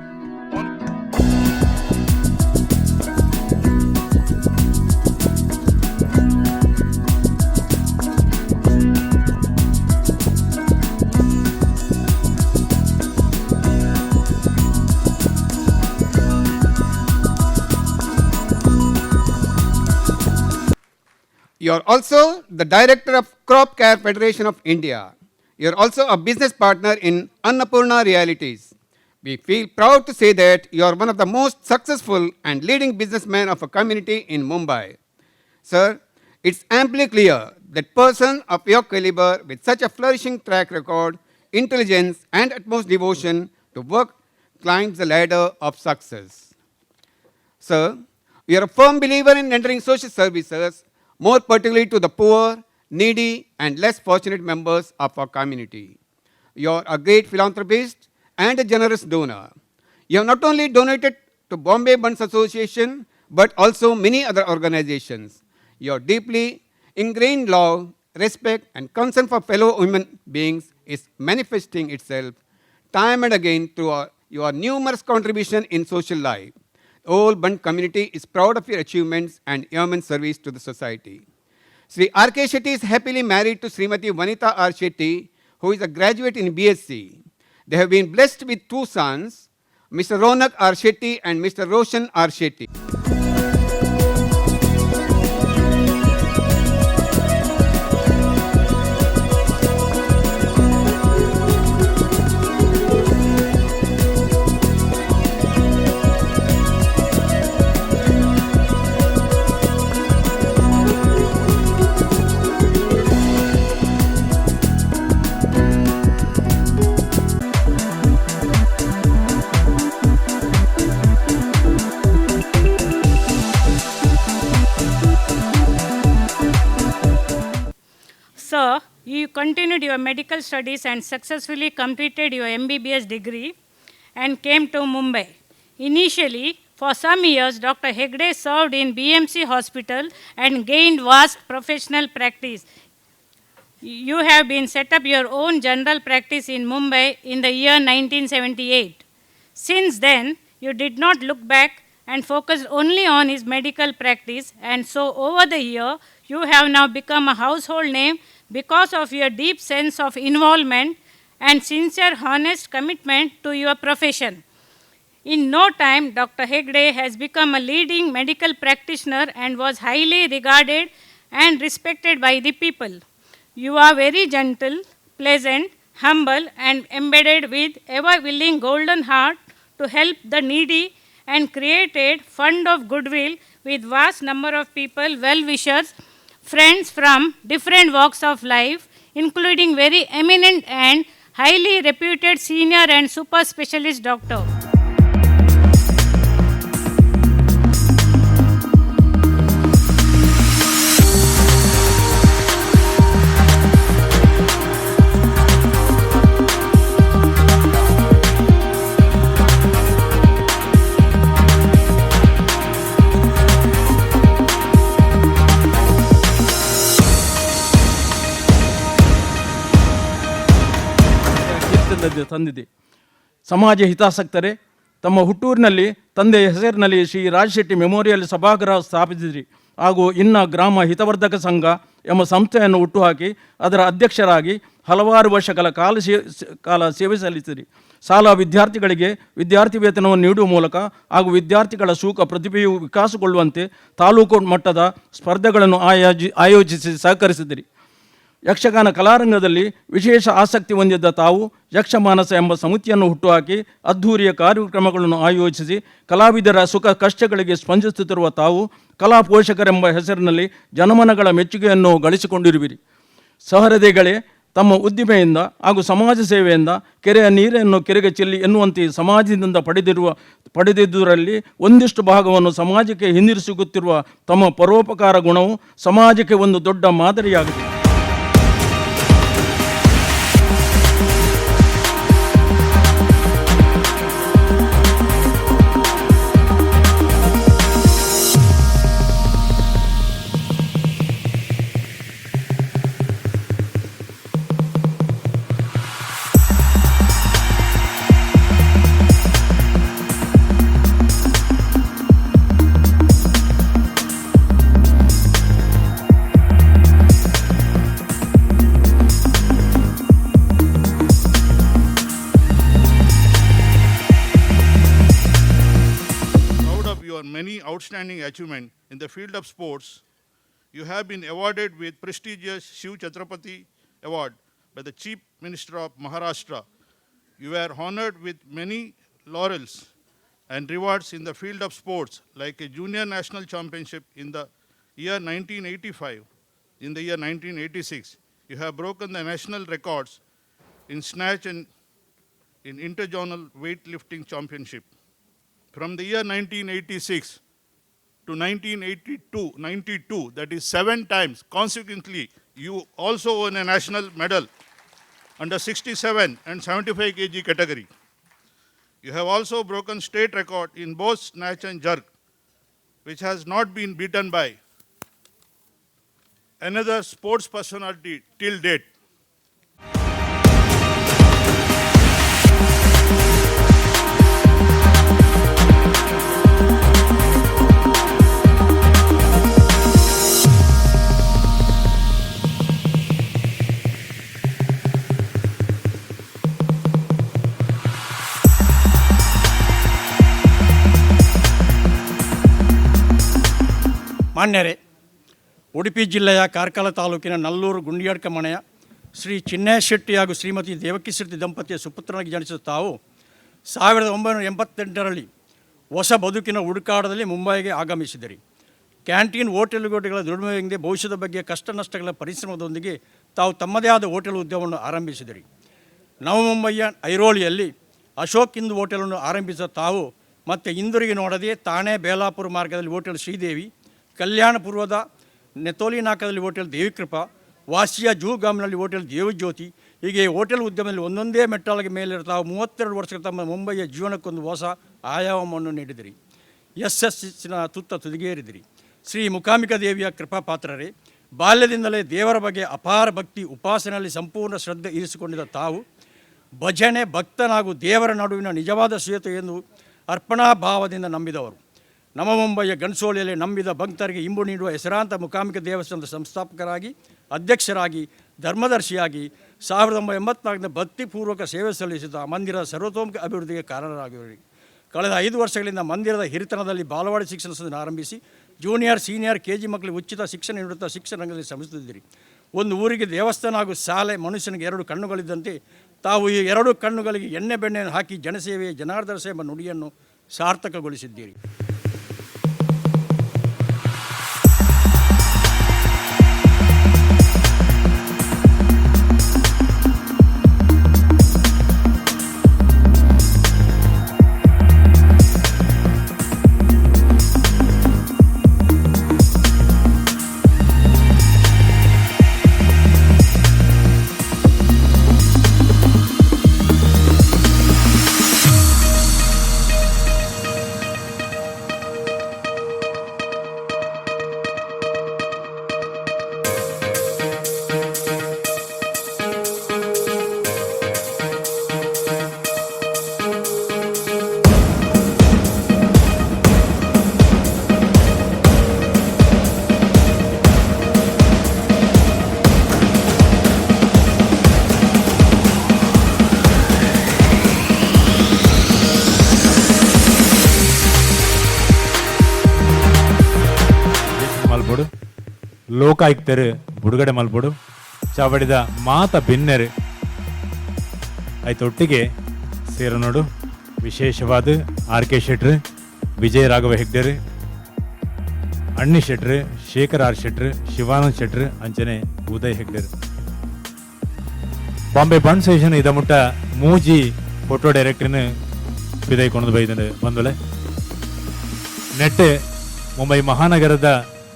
You are also the director of Crop Care Federation of India. You are also a business partner in Annapurna Realities. We feel proud to say that you are one of the most successful and leading businessmen of a community in Mumbai. Sir, it's amply clear that person of your caliber with such a flourishing track record, intelligence, and utmost devotion to work climbs the ladder of success. Sir, we are a firm believer in rendering social services, more particularly to the poor, needy, and less fortunate members of our community. You are a great philanthropist and a generous donor. You have not only donated to Bombay Bunts Association, but also many other organizations. Your deeply ingrained love, respect, and concern for fellow human beings is manifesting itself time and again through your numerous contributions in social life. The whole Bunt community is proud of your achievements and yeoman service to the society. Sri R.K. Shetty is happily married to Srimati Vanita R. Shetty, who is a graduate in BSc. They have been blessed with 2 sons, Mr. Ronak R. Shetty and Mr. Roshan R. Shetty. Sir, you continued your medical studies and successfully completed your MBBS degree and came to Mumbai. Initially, for some years, Dr. Hegde served in BMC Hospital and gained vast professional practice. You have been set up your own general practice in Mumbai in the year 1978. Since then, you did not look back and focused only on his medical practice, and so over the year, you have now become a household name because of your deep sense of involvement and sincere, honest commitment to your profession. In no time, Dr. Hegde has become a leading medical practitioner and was highly regarded and respected by the people. You are very gentle, pleasant, humble, and embedded with ever-willing golden heart to help the needy, and created fund of goodwill with vast number of people, well-wishers, friends from different walks of life, including very eminent and highly reputed senior and super specialist doctor. ತಂದಿದೆ. ಸಮಾಜ ಹಿತಾಸಕ್ತರೇ, ತಮ್ಮ ಹುಟ್ಟೂರಿನಲ್ಲಿ ತಂದೆಯ ಹೆಸರಿನಲ್ಲಿ Shri Rajashetty memorial ಸಭಾಗೃಹ ಸ್ಥಾಪಿಸಿದ್ರಿ ಹಾಗೂ ಇನ್ನ ಗ್ರಾಮ ಹಿತವರ್ಧಕ ಸಂಘ ಎಂಬ ಸಂಸ್ಥೆಯನ್ನು ಹುಟ್ಟುಹಾಕಿ ಅದರ ಅಧ್ಯಕ್ಷರಾಗಿ ಹಲವಾರು ವರ್ಷಗಳ ಕಾಲ ಸೇವೆ ಸಲ್ಲಿಸಿರಿ. ಶಾಲಾ ವಿದ್ಯಾರ್ಥಿಗಳಿಗೆ ವಿದ್ಯಾರ್ಥಿ ವೇತನವನ್ನು ನೀಡುವ ಮೂಲಕ ಹಾಗೂ ವಿದ್ಯಾರ್ಥಿಗಳ ಸೂಕ್ತ ಪ್ರತಿಭೆಯು ವಿಕಾಸಗೊಳ್ಳುವಂತೆ ತಾಲೂಕು ಮಟ್ಟದ ಸ್ಪರ್ಧೆಗಳನ್ನು ಆಯೋಜಿಸಿ ಸಹಕರಿಸಿದಿರಿ. Yakshagana ಕಲಾರಂಗದಲ್ಲಿ ವಿಶೇಷ ಆಸಕ್ತಿ ಹೊಂದಿದ್ದ ತಾವು ಯಕ್ಷಮಾನಸ ಎಂಬ ಸಮಿತಿಯನ್ನು ಹುಟ್ಟುಹಾಕಿ ಅದ್ಧೂರಿಯ ಕಾರ್ಯಕ್ರಮಗಳನ್ನು ಆಯೋಜಿಸಿ ಕಲಾವಿದರ ಸುಖ ಕಷ್ಟಗಳಿಗೆ ಸ್ಪಂದಿಸುತ್ತಿರುವ ತಾವು ಕಲಾ ಪೋಷಕರೆಂಬ ಹೆಸರಿನಲ್ಲಿ ಜನಮನಗಳ ಮೆಚ್ಚುಗೆಯನ್ನು ಗಳಿಸಿಕೊಂಡಿರುವಿರಿ. ಸಹೃದಯಿಗಳೇ, ತಮ್ಮ ಉದ್ದಿಮೆಯಿಂದ ಹಾಗೂ ಸಮಾಜ ಸೇವೆಯಿಂದ ಕೆರೆಯ ನೀರನ್ನು ಕೆರೆಗೆ ಚೆಲ್ಲಿ ಎನ್ನುವಂತೆ ಸಮಾಜದಿಂದ ಪಡೆದಿದ್ದುದರಲ್ಲಿ ಒಂದಿಷ್ಟು ಭಾಗವನ್ನು ಸಮಾಜಕ್ಕೆ ಹಿಂದಿರುಗಿಸುತ್ತಿರುವ ತಮ್ಮ ಪರೋಪಕಾರ ಗುಣವು ಸಮಾಜಕ್ಕೆ ಒಂದು ದೊಡ್ಡ ಮಾದರಿಯಾಗಿದೆ. Many outstanding achievement in the field of sports. You have been awarded with prestigious Shiv Chhatrapati Award by the Chief Minister of Maharashtra. You were honored with many laurels and rewards in the field of sports, like a junior national championship in the year 1985. In the year 1986, you have broken the national records in snatch and in interzonal weightlifting championship. From the year 1986 to 1982, 92, that is 7 times, consequently, you also won a national medal under 67 and 75 kg category. You have also broken state record in both snatch and jerk, which has not been beaten by another sports personality till date. ಮಾನ್ಯರೇ, Udupi ಜಿಲ್ಲೆಯ ಕಾರ್ಕಳ ತಾಲೂಕಿನ ನಲ್ಲೂರು ಗುಂಡಿಯಡ್ಕ ಮನೆಯ ಶ್ರೀ ಚಿನ್ನಯ ಶೆಟ್ಟಿ ಹಾಗೂ ಶ್ರೀಮತಿ ದೇವಕಿ ಶೆಟ್ಟಿ ದಂಪತಿಯ ಸುಪುತ್ರನಾಗಿ ಜನಿಸಿದ ತಾವು 1988ರಲ್ಲಿ ಹೊಸ ಬದುಕಿನ ಹುಡುಕಾಟದಲ್ಲಿ ಮುಂಬೈಗೆ ಆಗಮಿಸಿದಿರಿ. ಕ್ಯಾಂಟೀನ್ ಹೋಟೆಲ್ಗಳ ದುಡಿಮೆಯಿಂದ ಭವಿಷ್ಯದ ಬಗ್ಗೆ ಕಷ್ಟ ನಷ್ಟಗಳ ಪರಿಶ್ರಮದೊಂದಿಗೆ ತಾವು ತಮ್ಮದೇ ಆದ ಹೋಟೆಲ್ ಉದ್ಯಮವನ್ನು ಆರಂಭಿಸಿದಿರಿ. ನವಮುಂಬೈಯ ಐರೋಳಿಯಲ್ಲಿ ಅಶೋಕ್ ಹಿಂದ್ ಹೋಟೆಲನ್ನು ಆರಂಭಿಸಿದ ತಾವು ಮತ್ತೆ ಹಿಂದಿರುಗಿ ನೋಡದೆ ತಾಣೆ ಬೇಲಾಪುರ ಮಾರ್ಗದಲ್ಲಿ ಹೋಟೆಲ್ ಶ್ರೀದೇವಿ, ಕಲ್ಯಾಣಪುರದ ನೆತೋಲಿನಾಕದಲ್ಲಿ ಹೋಟೆಲ್ ದೇವಿಕೃಪಾ, ವಾಸಿಯ ಜೂಗಾಮ್ನಲ್ಲಿ ಹೋಟೆಲ್ ದೇವಜ್ಯೋತಿ, ಹೀಗೆ ಹೋಟೆಲ್ ಉದ್ಯಮದಲ್ಲಿ ಒಂದೊಂದೇ ಮೆಟ್ಟಲಿಗೆ ಮೇಲಿರುವ ತಾವು 32 ವರ್ಷಗಳ ತಮ್ಮ ಮುಂಬೈಯ ಜೀವನಕ್ಕೊಂದು ಹೊಸ ಆಯಾಮವನ್ನು ನೀಡಿದಿರಿ. ಯಶಸ್ಸಿನ ತುತ್ತ ತುದಿಗೇರಿದಿರಿ. ಶ್ರೀ ಮೂಕಾಂಬಿಕಾ ದೇವಿಯ ಕೃಪಾಪಾತ್ರರೇ, ಬಾಲ್ಯದಿಂದಲೇ ದೇವರ ಬಗ್ಗೆ ಅಪಾರ ಭಕ್ತಿ, ಉಪಾಸನೆಯಲ್ಲಿ ಸಂಪೂರ್ಣ ಶ್ರದ್ಧೆ ಇರಿಸಿಕೊಂಡಿದ್ದ ತಾವು ಭಜನೆ ಭಕ್ತನಾಗೂ ದೇವರ ನಡುವಿನ ನಿಜವಾದ ಸೇತುವೆ ಎಂದು ಅರ್ಪಣಾ ಭಾವದಿಂದ ನಂಬಿದವರು. ನವ ಮುಂಬೈಯ ಗನ್ಸೋಳಿಯಲ್ಲಿ ನಂಬಿದ ಭಕ್ತರಿಗೆ ಇಂಬು ನೀಡುವ ಹೆಸರಾಂತ ಮೂಕಾಂಬಿಕಾ ದೇವಸ್ಥಾನದ ಸಂಸ್ಥಾಪಕರಾಗಿ, ಅಧ್ಯಕ್ಷರಾಗಿ, ಧರ್ಮದರ್ಶಿಯಾಗಿ 1984ರಿಂದ ಭಕ್ತಿಪೂರ್ವಕ ಸೇವೆ ಸಲ್ಲಿಸಿದ ಮಂದಿರದ ಸರ್ವತೋಮುಖ ಅಭಿವೃದ್ಧಿಗೆ ಕಾರಣರಾಗಿರುವರು. ಕಳೆದ 5 ವರ್ಷಗಳಿಂದ ಮಂದಿರದ ಹಿರಿತನದಲ್ಲಿ ಬಾಲವಾಡಿ ಶಿಕ್ಷಣ ಸಂಸ್ಥೆಯನ್ನು ಆರಂಭಿಸಿ junior, senior, K G ಮಕ್ಕಳಿಗೆ ಉಚಿತ ಶಿಕ್ಷಣ ನೀಡುತ್ತಾ ಶಿಕ್ಷಣ ರಂಗದಲ್ಲಿ ಶ್ರಮಿಸುತ್ತಿದ್ದೀರಿ. ಒಂದು ಊರಿಗೆ ದೇವಸ್ಥಾನ ಹಾಗೂ ಶಾಲೆ ಮನುಷ್ಯನಿಗೆ 2 ಕಣ್ಣುಗಳಿದ್ದಂತೆ ತಾವು ಈ 2 ಕಣ್ಣುಗಳಿಗೆ ಎಣ್ಣೆ ಬೆಣ್ಣೆಯನ್ನು ಹಾಕಿ ಜನಸೇವೆಯ ಜನಾರ್ದನ ಸೇವೆ ಎಂಬ ನುಡಿಯನ್ನು ಸಾರ್ಥಕಗೊಳಿಸಿದ್ದೀರಿ. ಮಲ್ಪೊಡು, ಲೋಕಾಯುಕ್ತರು ಬುಡುಗಡೆ ಮಲ್ಪೊಡು. ಚಾವಡಿದ ಮಾತ ಬಿನ್ನೆರು ಐತೊಟ್ಟಿಗೆ ಸೇರನೋಡು ವಿಶೇಷವಾದ ಆರ್ ಕೆ ಶೆಟ್ರು, ವಿಜಯ ರಾಘವ ಹೆಗ್ಡೆರು, ಅಣ್ಣಿ ಶೆಟ್ರು, ಶೇಖರ್ ಆರ್ ಶೆಟ್ರು, ಶಿವಾನಂದ್ ಶೆಟ್ರು, ಅಂಚನೆ ಉದಯ್ ಹೆಗ್ಡೆರು. ಬಾಂಬೆ ಬಂಡ್ ಸ್ಟೇಷನ್ ಇದ ಮುಟ್ಟ ಮೂಜಿ ಫೋಟೋ ಡೈರೆಕ್ಟರ್ನ ಬಿದೈ ಕೊಂಡು ಬೈದಂಡು ಬಂದೊಲೆ. ನೆಟ್ ಮುಂಬೈ ಮಹಾನಗರದ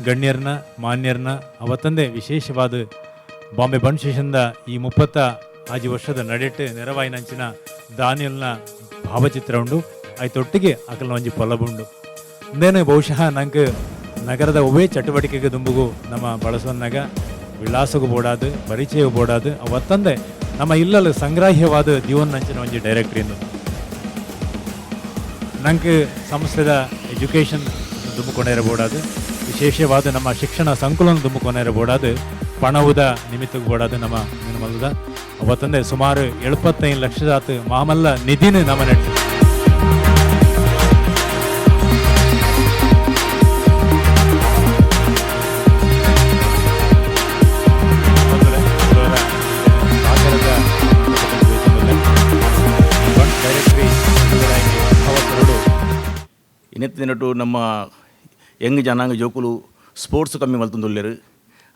ಗಣ್ಯರ್ನ ಮಾನ್ಯರ್ನ ಅವತ್ತಂದೇ ವಿಶೇಷವಾದ ಬಾಂಬೆ ಬಂಡ್ ಸ್ಟೇಷನ್ದ ಈ 36 ವರ್ಷದ ನಡೆಟ್ಟು ನೆರವಾಯಿನಂಚಿನ ದಾನಿಯಲ್ನ ಭಾವಚಿತ್ರ ಉಂಡು. ಐತೊಟ್ಟಿಗೆ ಅಕಲ್ನ ಒಂಜಿ ಪೊಲಬುಂಡು. ಇಂದೇನು ಬಹುಶಃ ನಂಗೆ ನಗರದ ಒವ್ವೇ ಚಟುವಟಿಕೆಗೆ ದುಂಬುಗು ನಮ್ಮ ಬಳಸುವನ್ನಾಗ ವಿಳಾಸಗೂ ಬೋಡಾದು ಪರಿಚಯ ಬೋಡಾದು ಅವತ್ತಂದೆ ನಮ್ಮ ಇಲ್ಲಲ್ಲಿ ಸಂಗ್ರಾಹ್ಯವಾದ ದಿವನ್ನಂಚಿನ ಒಂಜಿ ಡೈರೆಕ್ಟರಿಯನ್ನು ನಂಗೆ ಸಂಸ್ಥೆದ ಎಜುಕೇಷನ್ ದುಂಬುಕೊಂಡಿರಬೋಡಾದು, ವಿಶೇಷವಾದ ನಮ್ಮ ಶಿಕ್ಷಣ ಸಂಕುಲನ ದುಂಬುಕೊಂಡಿರಬೋಡಾದು, ಪಣವುದ ನಿಮಿತ್ತಕ್ಕೆ ಬೋಡಾದು ನಮ್ಮ ಮಲ್ಲದ ಅವತ್ತಂದೆ ಸುಮಾರು 75 ಲಕ್ಷದಾತು ಮಾಮಲ್ಲ ನಿಧಿನ ನಮ್ಮ ನೆಟ್ಟು. ಇನ್ನೆತ್ತಿನಟು ನಮ್ಮ ಯಂಗ್ ಜನಾಂಗ ಜೋಕುಲು ಸ್ಪೋರ್ಟ್ಸ್ ಕಮ್ಮಿ ಮಲ್ತೊಂದುಲ್ಲೆರ್.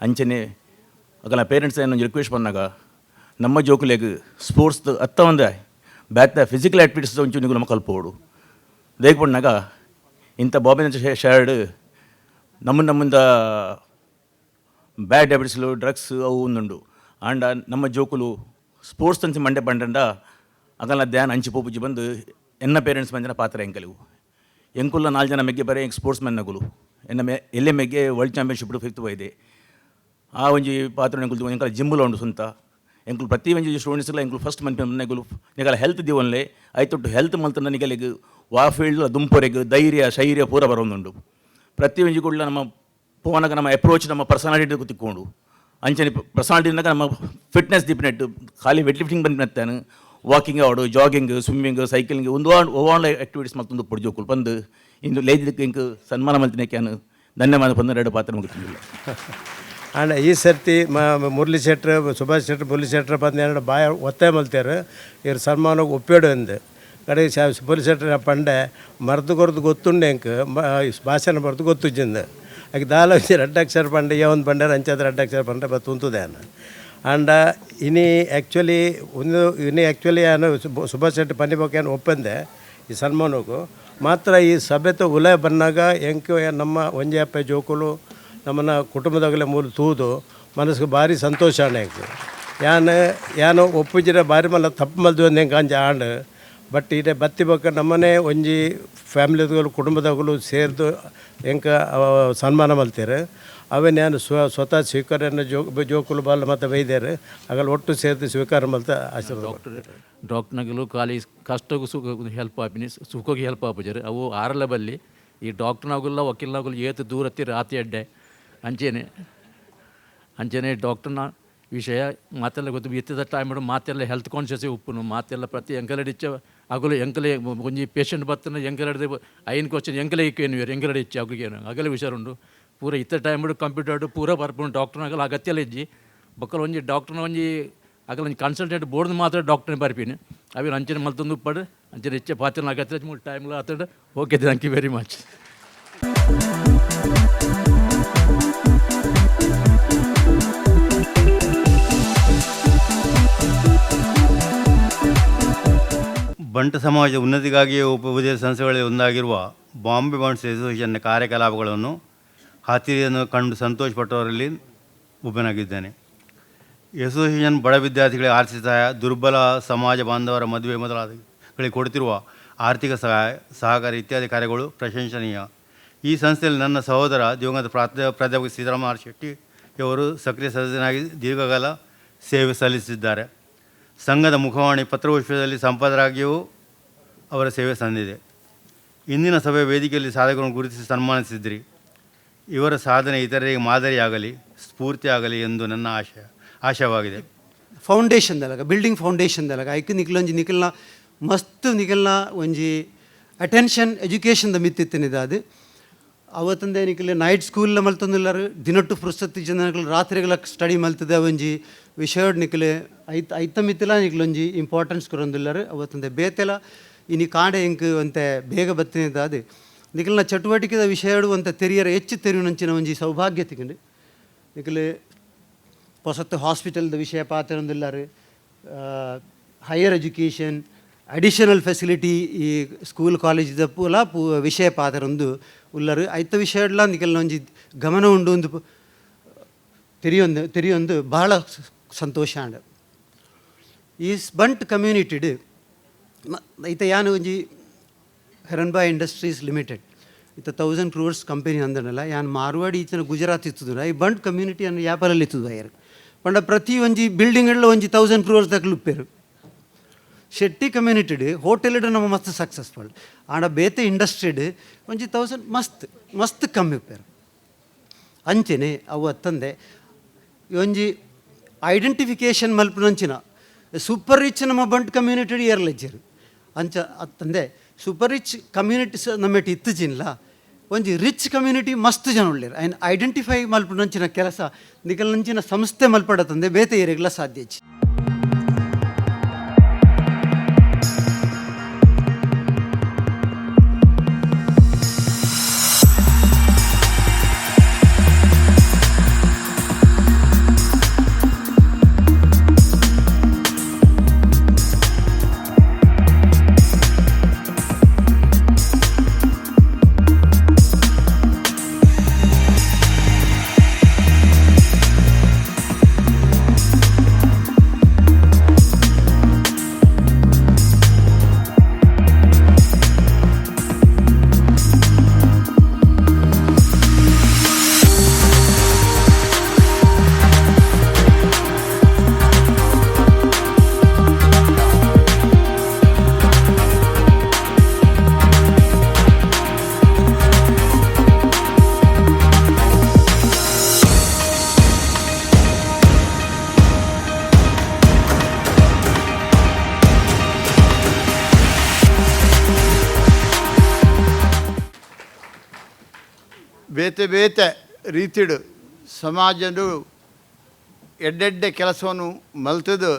ಅಂಚನೆ ಅಗಲ ಪೇರೆಂಟ್ಸ್ ಏನೊಂಜಿ ರಿಕ್ವೆಸ್ಟ್ ಪನ್ನಾಗ ನಮ್ಮ ಜೋಕುಲೆಗ್ ಸ್ಪೋರ್ಟ್ಸ್ ಅತ್ತ ಒಂದೇ ಬ್ಯಾತ್ತ ಫಿಸಿಕಲ್ ಆ್ಯಕ್ಟಿವಿಟೀಸ್ ಒಂಚೂರು ನಿಗು ನಮ್ಮ ಕಲ್ಪೋಡು ದೇಗ್ ಪಣ್ಣಾಗ ಇಂಥ ಬಾಬೆ ಶರ್ಡ್ ನಮ್ಮ ನಮ್ಮಿಂದ ಬ್ಯಾಡ್ ಹ್ಯಾಬಿಟ್ಸ್ಲು ಡ್ರಗ್ಸ್ ಅವು ಒಂದುಂಡು. ಆಂಡ ನಮ್ಮ ಜೋಕುಲು ಸ್ಪೋರ್ಟ್ಸ್ ತಂಚಿ ಮಂಡೆ ಪಂಡಂಡ ಅಗಲ ಧ್ಯಾನ ಅಂಚಿ ಪೋಪುಜಿ ಬಂದು ಎನ್ನ ಪೇರೆಂಟ್ಸ್ ಮಂಜನ ಪಾತ್ರ ಎಂಕಲಿವು ಎಂಕುಲ್ಲ 4 ಜನ ಮೆಗ್ಗೆ ಬರೆ ಎಂಕ್ ಸ್ಪೋರ್ಟ್ಸ್ ಮ್ಯಾನ್ ನಗುಲು ಎನ್ನ ಮೆ ಎಲ್ಲೆ ಮೆಗ್ಗೆ world championship 5th ಹೋಯ್ದೆ. ಆ ಒಂಜಿ ಪಾತ್ರ ಎಂಕುಲು ಎಂಕಲ ಜಿಮ್ಮುಲ ಉಂಡು ಸ್ವಂತ ಎಂಕುಲು ಪ್ರತಿ ಒಂಜಿ ಸ್ಟೂಡೆಂಟ್ಸ್ಲ ಎಂಕುಲು ಫಸ್ಟ್ ಮನ್ಪೆ ಎಂಕುಲು ನಿಗಲ ಹೆಲ್ತ್ ದಿವನ್ಲೆ ಐತೊಟ್ಟು ಹೆಲ್ತ್ ಮಲ್ತಂಡ ನಿಗಲಿಗ್ ವಾ ಫೀಲ್ಡ್ ದುಂಪೊರೆಗ್ ಧೈರ್ಯ ಶೈರ್ಯ ಪೂರ ಬರೋಂದುಂಡು. ಪ್ರತಿ ಒಂಜಿ ಕೂಡಲ ನಮ್ಮ ಪೋನಗ ನಮ್ಮ ಅಪ್ರೋಚ್ ನಮ್ಮ ಪರ್ಸನಾಲಿಟಿ ತಿಕ್ಕೊಂಡು ಅಂಚನೆ ಪರ್ಸನಾಲಿಟಿನಾಗ ನಮ್ಮ ಫಿಟ್ನೆಸ್ ದಿಪ್ನೆಟ್ ಖಾಲಿ ವೆಯ್ಟ್ ಲಿಫ್ಟಿಂಗ್ ಬಂದಿನತ್ತಾನು ವಾಕಿಂಗ್ ಆವಡು jogging swimming cycling ಒಂದು ಓವಾನ್ ಆಕ್ಟಿವಿಟೀಸ್ ಮತ್ತೊಂದು ಪೊಡಿ ಜೋಕುಲು ಬಂದು ಇಂದು ಲೇದಿದ್ದಕ್ಕೆ ಇಂಕ್ ಸನ್ಮಾನ ಮಲ್ತಿನಕ್ಯಾನು ಧನ್ಯವಾದ ಬಂದು ಎರಡು ಪಾತ್ರ ಮುಗಿತಿಲ್ಲ. ಆಂಡ ಈ ಸರ್ತಿ ಮುರಳಿ ಶೆಟ್ರು ಸುಭಾಷ್ ಶೆಟ್ರು ಮುರಳಿ ಶೆಟ್ರು ಬಂದು ಎರಡು ಬಾಯ ಒತ್ತಾಯ ಮಲ್ತೇರು ಇವ್ರು ಸನ್ಮಾನಕ್ಕೆ ಒಪ್ಪೇಡು ಅಂದು ಕಡೆ ಮುರಳಿ ಶೆಟ್ರು ಪಂಡೆ ಮರ್ದು ಕೊರ್ದು ಗೊತ್ತುಂಡೆ ಎಂಕ್ ಭಾಷಣ ಬರ್ದು ಗೊತ್ತುಜ್ಜಿಂದು ಆಕೆ ದಾಲ ಒಂಜಿ ರಡ್ಡ್ ಅಕ್ಷರ ಪಂಡೆ ಒಂದು ಪಂಡೆ ಅಂಚಾದ ರಡ್ಡ್ ಅಕ್ಷರ ಪಂಡೆ ಬತ್ತು ಉಂತುದೇನ. ಆಂಡ ಇನಿ ಆ್ಯಕ್ಚುಲಿ ಒಂದು ಇನಿ ಆ್ಯಕ್ಚುಲಿ ನಾನು ಸುಭಾಷ್ ಶೆಟ್ಟಿ ಪನ್ನಿ ಏನು ಒಪ್ಪಂದೆ ಈ ಸನ್ಮಾನಕ್ಕೂ ಮಾತ್ರ ಈ ಸಭೆತ ಉಲೆ ಬಂದಾಗ ಎಂಕ್ ನಮ್ಮ ಒಂಜಿ ಅಪ್ಪೆ ಜೋಕುಲು ನಮ್ಮನ್ನ ಕುಟುಂಬದಾಗಲೇ ಮೂಲ ತೂದು ಮನಸ್ಸಿಗೆ ಭಾರಿ ಸಂತೋಷ ಆಣೆ. ಯಾನ್ ಯಾನು ಒಪ್ಪುಜಿರ ಭಾರಿ ಮಲ್ಲ ತಪ್ಪು ಮಲ್ದು ಒಂದು ಎಂಕ್ ಅಂಚ ಆಂಡ್ ಬಟ್ ಇಡೆ ಬತ್ತಿ ಬೊಕ್ಕ ನಮ್ಮನೆ ಒಂಜಿ ಫ್ಯಾಮಿಲಿದಗಳು ಕುಟುಂಬದಗಳು ಸೇರ್ದು ಎಂಕ ಸನ್ಮಾನ ಮಲ್ತೇರು. ಅವೇ ನಾನು ಸ್ವತಃ ಸ್ವೀಕಾರನ ಜೋಕುಲು ಬಾಲ್ ಮತ್ತು ಬೈದೇರು ಆಗಲ್ಲ ಒಟ್ಟು ಸೇರ್ದು ಸ್ವೀಕಾರ ಮಲ್ತ ಆಶೀರ್ವಾದ. ಡಾಕ್ಟರ್ನಗಲು ಖಾಲಿ ಕಷ್ಟಕ್ಕೂ ಸುಖ ಹೆಲ್ಪ್ ಆಪಿನಿ ಸುಖಕ್ಕೆ ಹೆಲ್ಪ್ ಆಪುಜರು ಅವು ಆರಲ ಬಲ್ಲಿ ಈ ಡಾಕ್ಟರ್ನಾಗುಲ್ಲ ವಕೀಲ್ನಾಗುಲ್ಲ ಏತು ದೂರ ರಾತಿ ಅಡ್ಡೆ ಅಂಚೆನೆ ಅಂಚೆನೆ ಡಾಕ್ಟರ್ನ ವಿಷಯ ಮಾತೆಲ್ಲ ಗೊತ್ತು ಇತ್ತದ ಟೈಮ್ ಮಾತೆಲ್ಲ ಹೆಲ್ತ್ ಕಾನ್ಷಿಯಸ್ ಉಪ್ಪುನು ಮಾತೆಲ್ಲ ಪ್ರತಿ ಎಂಕಲಡಿಚ್ಚ ಅಗಲು ಎಂಕಲೆ ಒಂಜಿ ಪೇಷಂಟ್ ಬತ್ತನ ಎಂಕಲಡಿದ ಐನ್ ಕ್ವಶನ್ ಎಂಕಲೆ ಇಕ್ಕೇನು ಎಂಕಲಡಿ ಇಚ್ಚ ಅಗುಗೇನು ಅಗಲ ಹುಷಾರುಂಡು ಪೂರ ಇತ್ತ ಟೈಮ್ ಕಂಪ್ಯೂಟರ್ ಪೂರ ಬರ್ಪುಂಡು ಡಾಕ್ಟರ್ನಾಗಲ ಅಗತ್ಯ ಇಜ್ಜಿ ಬೊಕ್ಕಲ ಒಂಜಿ ಡಾಕ್ಟರ್ನ ಒಂಜಿ ಅಗಲ ಒಂಜಿ ಕನ್ಸಲ್ಟೆಂಟ್ ಬೋರ್ಡ್ ಮಾತ್ರ ಡಾಕ್ಟರ್ನ ಬರ್ಪಿನಿ ಅವಿನ ಅಂಚನೆ ಮಲ್ತೊಂದು ಉಪ್ಪಡು ಅಂಚನೆ ಇಚ್ಚೆ ಪಾತ್ರ ಅಗತ್ಯ ಮೂರು ಟೈಮ್ಲ ಆತಡು. Okay, thank you very much. Banta ಸಮಾಜದ ಉನ್ನತಿಗಾಗಿಯೇ ಉಪವಿಧ ಸಂಸ್ಥೆಗಳಲ್ಲಿ ಒಂದಾಗಿರುವ ಬಾಂಬೆ ಬಂಟ್ಸ್ ಅಸೋಸಿಯೇಷನ್ನ ಕಾರ್ಯಕಲಾಪಗಳನ್ನು ಖಾತಿರಿಯನ್ನು ಕಂಡು ಸಂತೋಷಪಟ್ಟವರಲ್ಲಿ ಒಬ್ಬನಾಗಿದ್ದೇನೆ. ಅಸೋಸಿಯೇಷನ್ ಬಡ ವಿದ್ಯಾರ್ಥಿಗಳಿಗೆ ಆರ್ಥಿಕ ಸಹಾಯ, ದುರ್ಬಲ ಸಮಾಜ ಬಾಂಧವರ ಮದುವೆ ಮೊದಲಾದಗಳಿಗೆ ಕೊಡುತ್ತಿರುವ ಆರ್ಥಿಕ ಸಹಾಯ, ಸಹಕಾರ ಇತ್ಯಾದಿ ಕಾರ್ಯಗಳು ಪ್ರಶಂಸನೀಯ. ಈ ಸಂಸ್ಥೆಯಲ್ಲಿ ನನ್ನ ಸಹೋದರ ದಿವಂಗತ ಪ್ರಾಧ್ಯಾಪಕ ಸೀತಾರಾಮ ಆರ್ ಶೆಟ್ಟಿಯವರು ಸಕ್ರಿಯ ಸದಸ್ಯನಾಗಿ ದೀರ್ಘಕಾಲ ಸೇವೆ ಸಲ್ಲಿಸಿದ್ದಾರೆ. ಸಂಘದ ಮುಖವಾಣಿ ಪತ್ರವಿಶ್ವದಲ್ಲಿ ಸಂಪಾದಕರಾಗಿಯೂ ಅವರ ಸೇವೆ ಸಂದಿದೆ. ಇಂದಿನ ಸಭೆಯ ವೇದಿಕೆಯಲ್ಲಿ ಸಾಧಕರನ್ನು ಗುರುತಿಸಿ ಸನ್ಮಾನಿಸಿದ್ರಿ. ಇವರ ಸಾಧನೆ ಇತರರಿಗೆ ಮಾದರಿಯಾಗಲಿ, ಸ್ಫೂರ್ತಿಯಾಗಲಿ ಎಂದು ನನ್ನ ಆಶಯವಾಗಿದೆ. ಫೌಂಡೇಶನ್ ದಲಗ ಬಿಲ್ಡಿಂಗ್ ಫೌಂಡೇಶನ್ ದಲಗ ಐಕ್ ನಿಕ್ಲೊಂಜಿ ನಿಕಲ್ನ ಮಸ್ತ್ ನಿಕಲ್ನ ಒಂಜಿ ಅಟೆನ್ಷನ್ ಎಜುಕೇಷನ್ ದ ಮಿತ್ತಿತ್ತಿನಿದ ಅದು ಅವತ್ತಂದೆ ನಿಕಲೆ ನೈಟ್ ಸ್ಕೂಲ್ ಮಲ್ತೊಂದುಲ್ಲಾರು ದಿನಟ್ಟು ಪುರ್ಸತ್ತು ಜನಗಳು ರಾತ್ರಿಗಳ ಸ್ಟಡಿ ಮಲ್ತದೆ ಒಂಜಿ ವಿಷಯಡ್ ನಿಕಲೆ ಐತ ಐತ ಮಿತ್ತಿಲ ನಿಕಲೊಂಜಿ ಇಂಪಾರ್ಟೆನ್ಸ್ ಕೊರೊಂದುಲ್ಲಾರು. ಅವತ್ತಂದೆ ಬೇತೆಲ ಇನಿ ಕಾಂಡೆ ಎಂಕ್ ಒಂತೆ ಬೇಗ ಬತ್ತಿನದಾದ್ ನಿಕಲ್ನ ಚಟುವಟಿಕೆದ ವಿಷಯಡು ಒಂತೆ ತೆರಿಯರ ಹೆಚ್ಚು ತೆರಿಯುನಂಚಿನ ಒಂಜಿ ಸೌಭಾಗ್ಯ ತಿಕ್ಕಂಡು. ನಿಕಲೆ ಪೊಸತ್ತು ಹಾಸ್ಪಿಟಲ್ದ ವಿಷಯ ಪಾತೆರೊಂದುಲ್ಲಾರು, higher education additional facility ಈ ಸ್ಕೂಲ್ ಕಾಲೇಜ್ದ ಪೂಲ ಪೂ ವಿಷಯ ಪಾತೆರೊಂದು ಉಲ್ಲರು. ಐತ ವಿಷಯಡ್ಲ ನಿಕಲ್ನ ಒಂಜಿ ಗಮನ ಉಂಡು ಒಂದು ತೆರಿಯೊಂದು ತೆರಿಯೊಂದು ಭಾಳ ಸಂತೋಷ ಆಂಡ್. ಈ ಬಂಟ್ ಕಮ್ಯುನಿಟಿಡ್ ಐತ ಯಾನ್ ಒಂಜಿ ಹೆರನ್ಬಾಯ್ ಇಂಡಸ್ಟ್ರೀಸ್ ಲಿಮಿಟೆಡ್ ಇತ್ತ 1000 crores company ಅಂದನಲ್ಲ, ಯಾನ್ ಮಾರ್ವಾಡಿ ಇತ್ತಿನ ಗುಜರಾತ್ ಇತ್ತುದುರ ಈ ಬಂಟ್ ಕಮ್ಯುನಿಟಿ ಅನ್ನು ಯಾಪರಲ್ಲಿ ಇತ್ತುದು ಅಯ್ಯರ್ ಪಂಡ ಪ್ರತಿ ಒಂಜಿ ಬಿಲ್ಡಿಂಗ್ ಎಲ್ಲ ಒಂಜಿ 1000 crores ದಕ್ಲು ಉಪ್ಪೇರು. ಶೆಟ್ಟಿ ಕಮ್ಯುನಿಟಿಡ್ ಹೋಟೆಲ್ ನಮ್ಮ ಮಸ್ತ್ ಸಕ್ಸಸ್ಫುಲ್ ಆಂಡ ಬೇತೆ ಇಂಡಸ್ಟ್ರಿಡ್ ಒಂಜಿ 1000 ಮಸ್ತ್ ಮಸ್ತ್ ಕಮ್ಮಿ ಉಪ್ಪೇರು. ಅಂಚೆನೆ ಅವು ಅತ್ತಂದೆ ಒಂಜಿ ಐಡೆಂಟಿಫಿಕೇಷನ್ ಮಲ್ಪುನಂಚಿನ ಸೂಪರ್ ರಿಚ್ ನಮ್ಮ ಬಂಟ್ ಕಮ್ಯುನಿಟಿ ಏರ್ಲೆಜ್ಜರು ಅಂಚ ಅತ್ತಂದೆ super rich community ನಮ್ಮೆಟ್ ಇತ್ತುಜಿನ್ಲ ಒಂಜಿ ರಿಚ್ ಕಮ್ಯುನಿಟಿ ಮಸ್ತ್ ಜನ ಉಳ್ಳೇರು. ಐನ್ ಐಡೆಂಟಿಫೈ ಮಲ್ಪುನಂಚಿನ ಕೆಲಸ ನಿಕಲ್ನಂಚಿನ ಸಂಸ್ಥೆ ಮಲ್ಪಡತಂದೆ ಬೇತೆ ಏರಿಗ್ಲ ಸಾಧ್ಯ ಇಜ್ಜಿ. ಬೇತೆ ಬೇತೆ ರೀತಿಡು ಸಮಾಜಡು ಎಡ್ಡೆಡ್ಡೆ ಕೆಲಸವನ್ನು ಮಲ್ತದು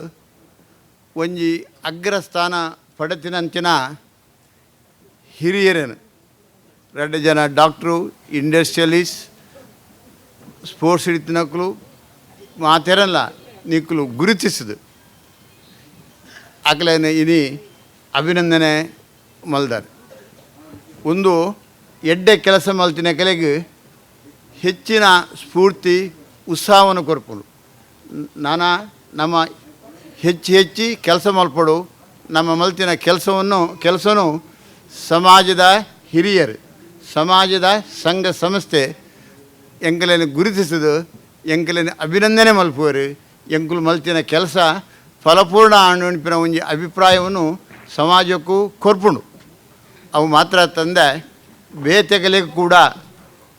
ಒಂಜಿ ಅಗ್ರಸ್ಥಾನ ಪಡೆತಿನಂಚಿನ ಹಿರಿಯರೇನು ಎರಡು ಜನ doctor, industrialist, sports ಹಿಡಿತಿನಕ್ಲು ಮಾತೇರಲ್ಲ ನಿಕ್ಕಲು ಗುರುತಿಸಿದು ಅಕ್ಲೇನ ಇನಿ ಅಭಿನಂದನೆ ಮಲ್ದಾರೆ. ಒಂದು ಎಡ್ಡೆ ಕೆಲಸ ಮಲ್ತಿನ ಕಲೆಗೆ ಹೆಚ್ಚಿನ ಸ್ಫೂರ್ತಿ ಉತ್ಸಾಹವನ್ನು ಕೊರ್ಪುಂಡು. ನಾನಾ ನಮ್ಮ ಹೆಚ್ಚು ಹೆಚ್ಚಿ ಕೆಲಸ ಮಲ್ಪಡು ನಮ್ಮ ಮಲ್ತಿನ ಕೆಲಸನು ಸಮಾಜದ ಹಿರಿಯರು, ಸಮಾಜದ ಸಂಘ ಸಂಸ್ಥೆ ಎಂಕಲೇನು ಗುರುತಿಸಿದು ಎಂಕಲೇನು ಅಭಿನಂದನೆ ಮಲ್ಪುವರು. ಎಂಕುಲು ಮಲ್ತಿನ ಕೆಲಸ ಫಲಪೂರ್ಣ ಅಣ್ಣಪಿನ ಒಂಜಿ ಅಭಿಪ್ರಾಯವನ್ನು ಸಮಾಜಕ್ಕೂ ಕೊರ್ಪುಂಡು. ಅವು ಮಾತ್ರ ತಂದೆ ಬೇತೆಗಲಿಗೂ ಕೂಡ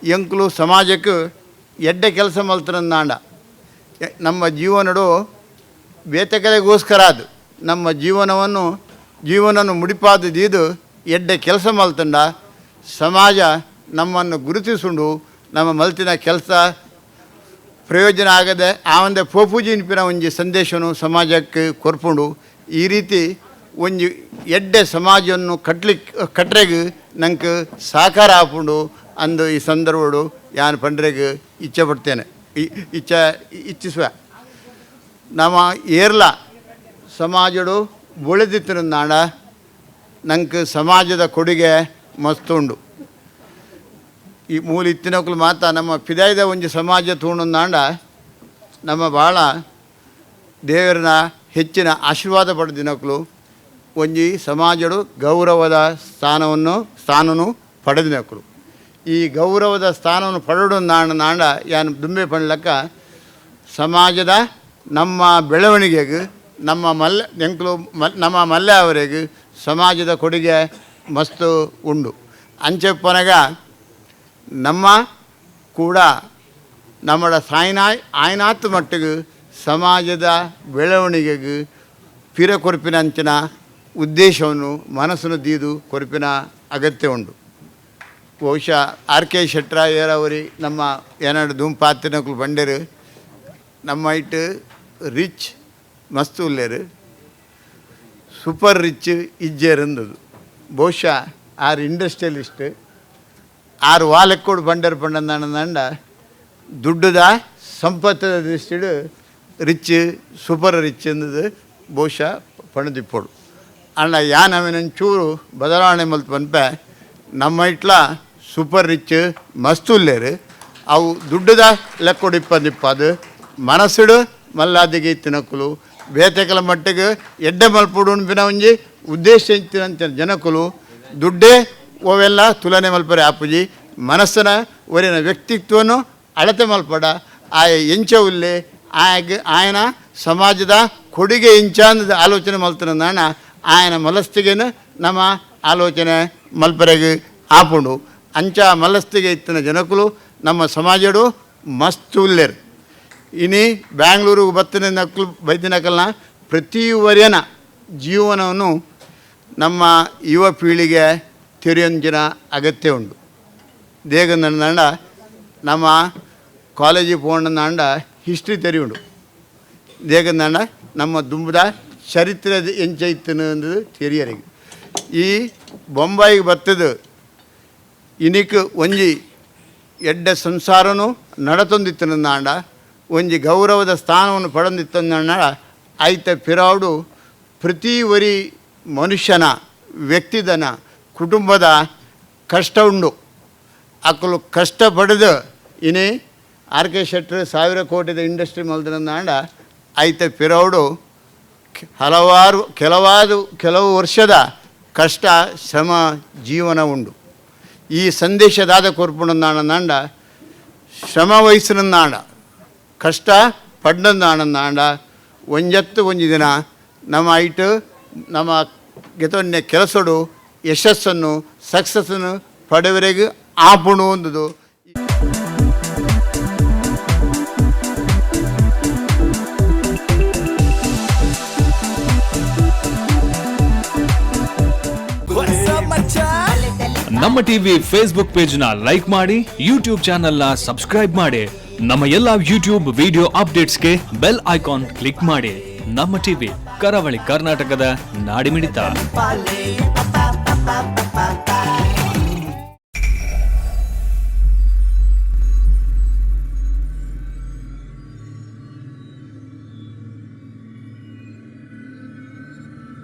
ಎಂಕುಲು ಸಮಾಜಕ್ಕೆ ಎಡ್ಡೆ ಕೆಲಸ ಮಲ್ತರಂದಾಂಡ ನಮ್ಮ ಜೀವನಡು ಬೇತೆಗಲಿಗೋಸ್ಕರ ಅದು ನಮ್ಮ ಜೀವನವನ್ನು ಮುಡಿಪಾದದೀದು ಎಡ್ಡೆ ಕೆಲಸ ಮಲ್ತಂಡ ಸಮಾಜ ನಮ್ಮನ್ನು ಗುರುತಿಸುಂಡು ನಮ್ಮ ಮಲ್ತಿನ ಕೆಲಸ ಪ್ರಯೋಜನ ಆಗದೆ ಆ ಒಂದೇ ಪೋಪೂಜಿನ್ಪಿನ ಒಂಜಿ ಸಂದೇಶನು ಸಮಾಜಕ್ಕೆ ಕೊರ್ಪುಂಡು. ಈ ರೀತಿ ಒಂಜಿ ಎಡ್ಡೆ ಸಮಾಜವನ್ನು ಕಟ್ರೆಗ್ ನಂಗೆ ಸಹಕಾರ ಆಪುಂಡು ಅಂದು ಈ ಸಂದರ್ಭಡು ಯಾನ್ ಪಂಡ್ರೆಗ್ ಇಚ್ಛೆ ಪಡ್ತೇನೆ, ಇಚ್ಛಿಸುವ. ನಮ್ಮ ಏರ್ಲ ಸಮಾಜಡು ಬೊಳೆದಿತ್ತಿನಾಡ ನಂಗೆ ಸಮಾಜದ ಕೊಡುಗೆ ಮಸ್ತುಂಡು. ಈ ಮೂಲ ಇತ್ತಿನಕ್ಲು ಮಾತ ನಮ್ಮ ಪಿದಾಯ್ದ ಒಂಜಿ ಸಮಾಜ ತೂಣಂದಾಂಡ ನಮ್ಮ ಭಾಳ ದೇವರನ್ನ ಹೆಚ್ಚಿನ ಆಶೀರ್ವಾದ ಪಡೆದಿನಕ್ಲು ಒಂಜಿ ಸಮಾಜಡು ಗೌರವದ ಸ್ಥಾನನು ಪಡೆದಿನಕ್ಲು. ಈ ಗೌರವದ ಸ್ಥಾನವನ್ನು ಪಡೆದು ನಾಂಡ ಯಾನ್ ದುಂಬೆ ಪಣ್ಲಕ್ಕ ಸಮಾಜದ ನಮ್ಮ ಬೆಳವಣಿಗೆಗೆ ನಮ್ಮ ಮಲ್ಲೆ ಎಂಕ್ಲು ನಮ್ಮ ಮಲ್ಲೆ ಅವರಿಗೆ ಸಮಾಜದ ಕೊಡುಗೆ ಮಸ್ತು ಉಂಡು. ಅಂಚೆಪ್ಪನಗ ನಮ್ಮ ಕೂಡ ನಮ್ಮಡ ಸಾಯಿನಾಯ್ ಆಯ್ನಾತ್ ಮಟ್ಟಿಗೆ ಸಮಾಜದ ಬೆಳವಣಿಗೆಗೆ ಪಿರ ಕೊರ್ಪಿನ ಅಂಚಿನ ಉದ್ದೇಶವನ್ನು ಮನಸ್ಸನ್ನು ದೀದು ಕೊರ್ಪಿನ ಅಗತ್ಯ ಉಂಡು. ಬಹುಶಃ ಆರ್ ಕೆ ಶೆಟ್ರ ಏರವರಿ ನಮ್ಮ ಏನಾಡು ಧೂಮ್ ಪಾತಿನಕುಲು ಬಂಡೇರು ನಮ್ಮ ಇಟ್ಟು ರಿಚ್ ಮಸ್ತ್ ಉಲ್ಲೇರು ಸೂಪರ್ ರಿಚ್ ಇಜ್ಜೇರಂದದು. ಬಹುಶಃ ಆರು ಇಂಡಸ್ಟ್ರಿಯಲಿಸ್ಟ್ ಆರು ವಾಲೆಕ್ಕೋಡು ಬಂಡೇರು ಪಂಡಂದಾನಂದ ದುಡ್ಡುದ ಸಂಪತ್ತದ ದೃಷ್ಟಿಡು ರಿಚ್ ಸೂಪರ್ ರಿಚ್ ಎಂದದು ಬಹುಶಃ ಪಣದಿಪ್ಪೋಡು. ಅಣ್ಣ ಯಾನ್ ಅವಿನ ಚೂರು ಬದಲಾವಣೆ ಮಲ್ತು ಪನ್ಪೆ ನಮ್ಮ ಇಟ್ಲ ಸೂಪರ್ ರಿಚ್ ಮಸ್ತ್ ಉಲ್ಲೇರು ಅವು ದುಡ್ಡುದ ಲೆಕ್ಕೊಡು ಇಪ್ಪಂದಿಪ್ಪದು ಮನಸ್ಸುಡು ಮಲ್ಲಾದಿಗೆ ಇತ್ತಿನಕುಲು ಬೇತೆಕಲ ಮಟ್ಟಿಗೆ ಎಡ್ಡೆ ಮಲ್ಪುಡು ಉಣ್ಪಿನ ಒಂಜಿ ಉದ್ದೇಶ ಇತ್ತಿನಂತ ಜನಕುಲು ದುಡ್ಡೇ ಅವೆಲ್ಲ ತುಲನೆ ಮಲ್ಪರೆ ಆಪುಜಿ ಮನಸ್ಸಿನ ಒರಿನ ವ್ಯಕ್ತಿತ್ವನು ಅಳತೆ ಮಲ್ಪಡ ಆಯ ಎಂಚ ಉಲ್ಲೆ ಆಯಗ್ ಆಯನ ಸಮಾಜದ ಕೊಡುಗೆ ಎಂಚ ಅಂದ್ ಆಲೋಚನೆ ಮಲ್ತನ ಆಯನ ಮಲಸ್ತಿಗೆನ ನಮ್ಮ ಆಲೋಚನೆ ಮಲ್ಪರೆಗೆ ಆಪುಂಡು. ಅಂಚ ಮಲಸ್ತಿಗೆ ಇತ್ತಿನ ಜನಕುಲು ನಮ್ಮ ಸಮಾಜಡು ಮಸ್ತ್ ಉಲ್ಲೇರು. ಇನಿ ಬ್ಯಾಂಗ್ಳೂರಿಗೆ ಬತ್ತಿನ ನಕ್ಲು ಬೈದಿನಕಲ್ನ ಪ್ರತಿ ವರ್ಯನ ಜೀವನವನ್ನು ನಮ್ಮ ಯುವ ಪೀಳಿಗೆ ತೆರೆಯೊಂಜಿನ ಅಗತ್ಯ ಉಂಡು. ದೇಗಂದಂಡ ನಮ್ಮ ಕಾಲೇಜಿಗೆ ಪೋಂಡಂದಾಂಡ ಹಿಸ್ಟ್ರಿ ತೆರೆಯುಂಡು. ದೇಗಂದಂಡ ನಮ್ಮ ದುಂಬದ ಚರಿತ್ರೆ ಎಂಚ ಇತ್ತನು ಅಂದದು ತೆರಿಯರಿಗೆ. ಈ ಬೊಂಬಾಯಿಗೆ ಬತ್ತದು ಇನಿಕ್ ಒಂಜಿ ಎಡ್ಡೆ ಸಂಸಾರನು ನಡತೊಂದಿತ್ತನಂದಾಂಡ ಒಂಜಿ ಗೌರವದ ಸ್ಥಾನವನ್ನು ಪಡೆದಿತ್ತಂದಾಂಡ ಐತ ಪಿರಾಡು ಪ್ರತಿ ವರಿ ಮನುಷ್ಯನ ವ್ಯಕ್ತಿದನ ಕುಟುಂಬದ ಕಷ್ಟ ಉಂಡು. ಅಕಲು ಕಷ್ಟ ಪಡೆದು ಇನಿ ಆರ್ ಕೆ ಶೆಟ್ಟರ್ 1000 ಕೋಟಿದ ಇಂಡಸ್ಟ್ರಿ ಮಲ್ದನಂದಾಂಡ ಐತ ಪಿರೌಡು ಹಲವಾರು ಕೆಲವು ವರ್ಷದ ಕಷ್ಟ ಶ್ರಮ ಜೀವನ ಉಂಡು. ಈ ಸಂದೇಶದಾದ ಕೊರ್ಪುಣಂದಾಣಂದಾಂಡ ಶ್ರಮ ವಹಿಸಿನಂದಾಂಡ ಕಷ್ಟ ಪಡ್ಡಂದಾಣಂದಾಂಡ ಒಂಜತ್ತು ಒಂಜಿ ದಿನ ನಮ್ಮ ಐಟು ನಮ್ಮ ಗೆತೊನ್ನೆ ಕೆಲಸಡು ಯಶಸ್ಸನ್ನು ಸಕ್ಸಸ್ಸನ್ನು ಪಡೆವರೆಗೆ ಆಪುಣು ಅಂದದು. ನಮ್ಮ ಟಿವಿ ಫೇಸ್ಬುಕ್ ಪೇಜ್ ನ ಲೈಕ್ ಮಾಡಿ, ಯೂಟ್ಯೂಬ್ ಚಾನೆಲ್ ನ ಸಬ್ಸ್ಕ್ರೈಬ್ ಮಾಡಿ, ನಮ್ಮ ಎಲ್ಲಾ ಯೂಟ್ಯೂಬ್ ವಿಡಿಯೋ ಅಪ್ಡೇಟ್ಸ್ಗೆ ಬೆಲ್ ಐಕಾನ್ ಕ್ಲಿಕ್ ಮಾಡಿ. ನಮ್ಮ ಟಿವಿ ಕರಾವಳಿ ಕರ್ನಾಟಕದ ನಾಡಿಮಿಡಿತ.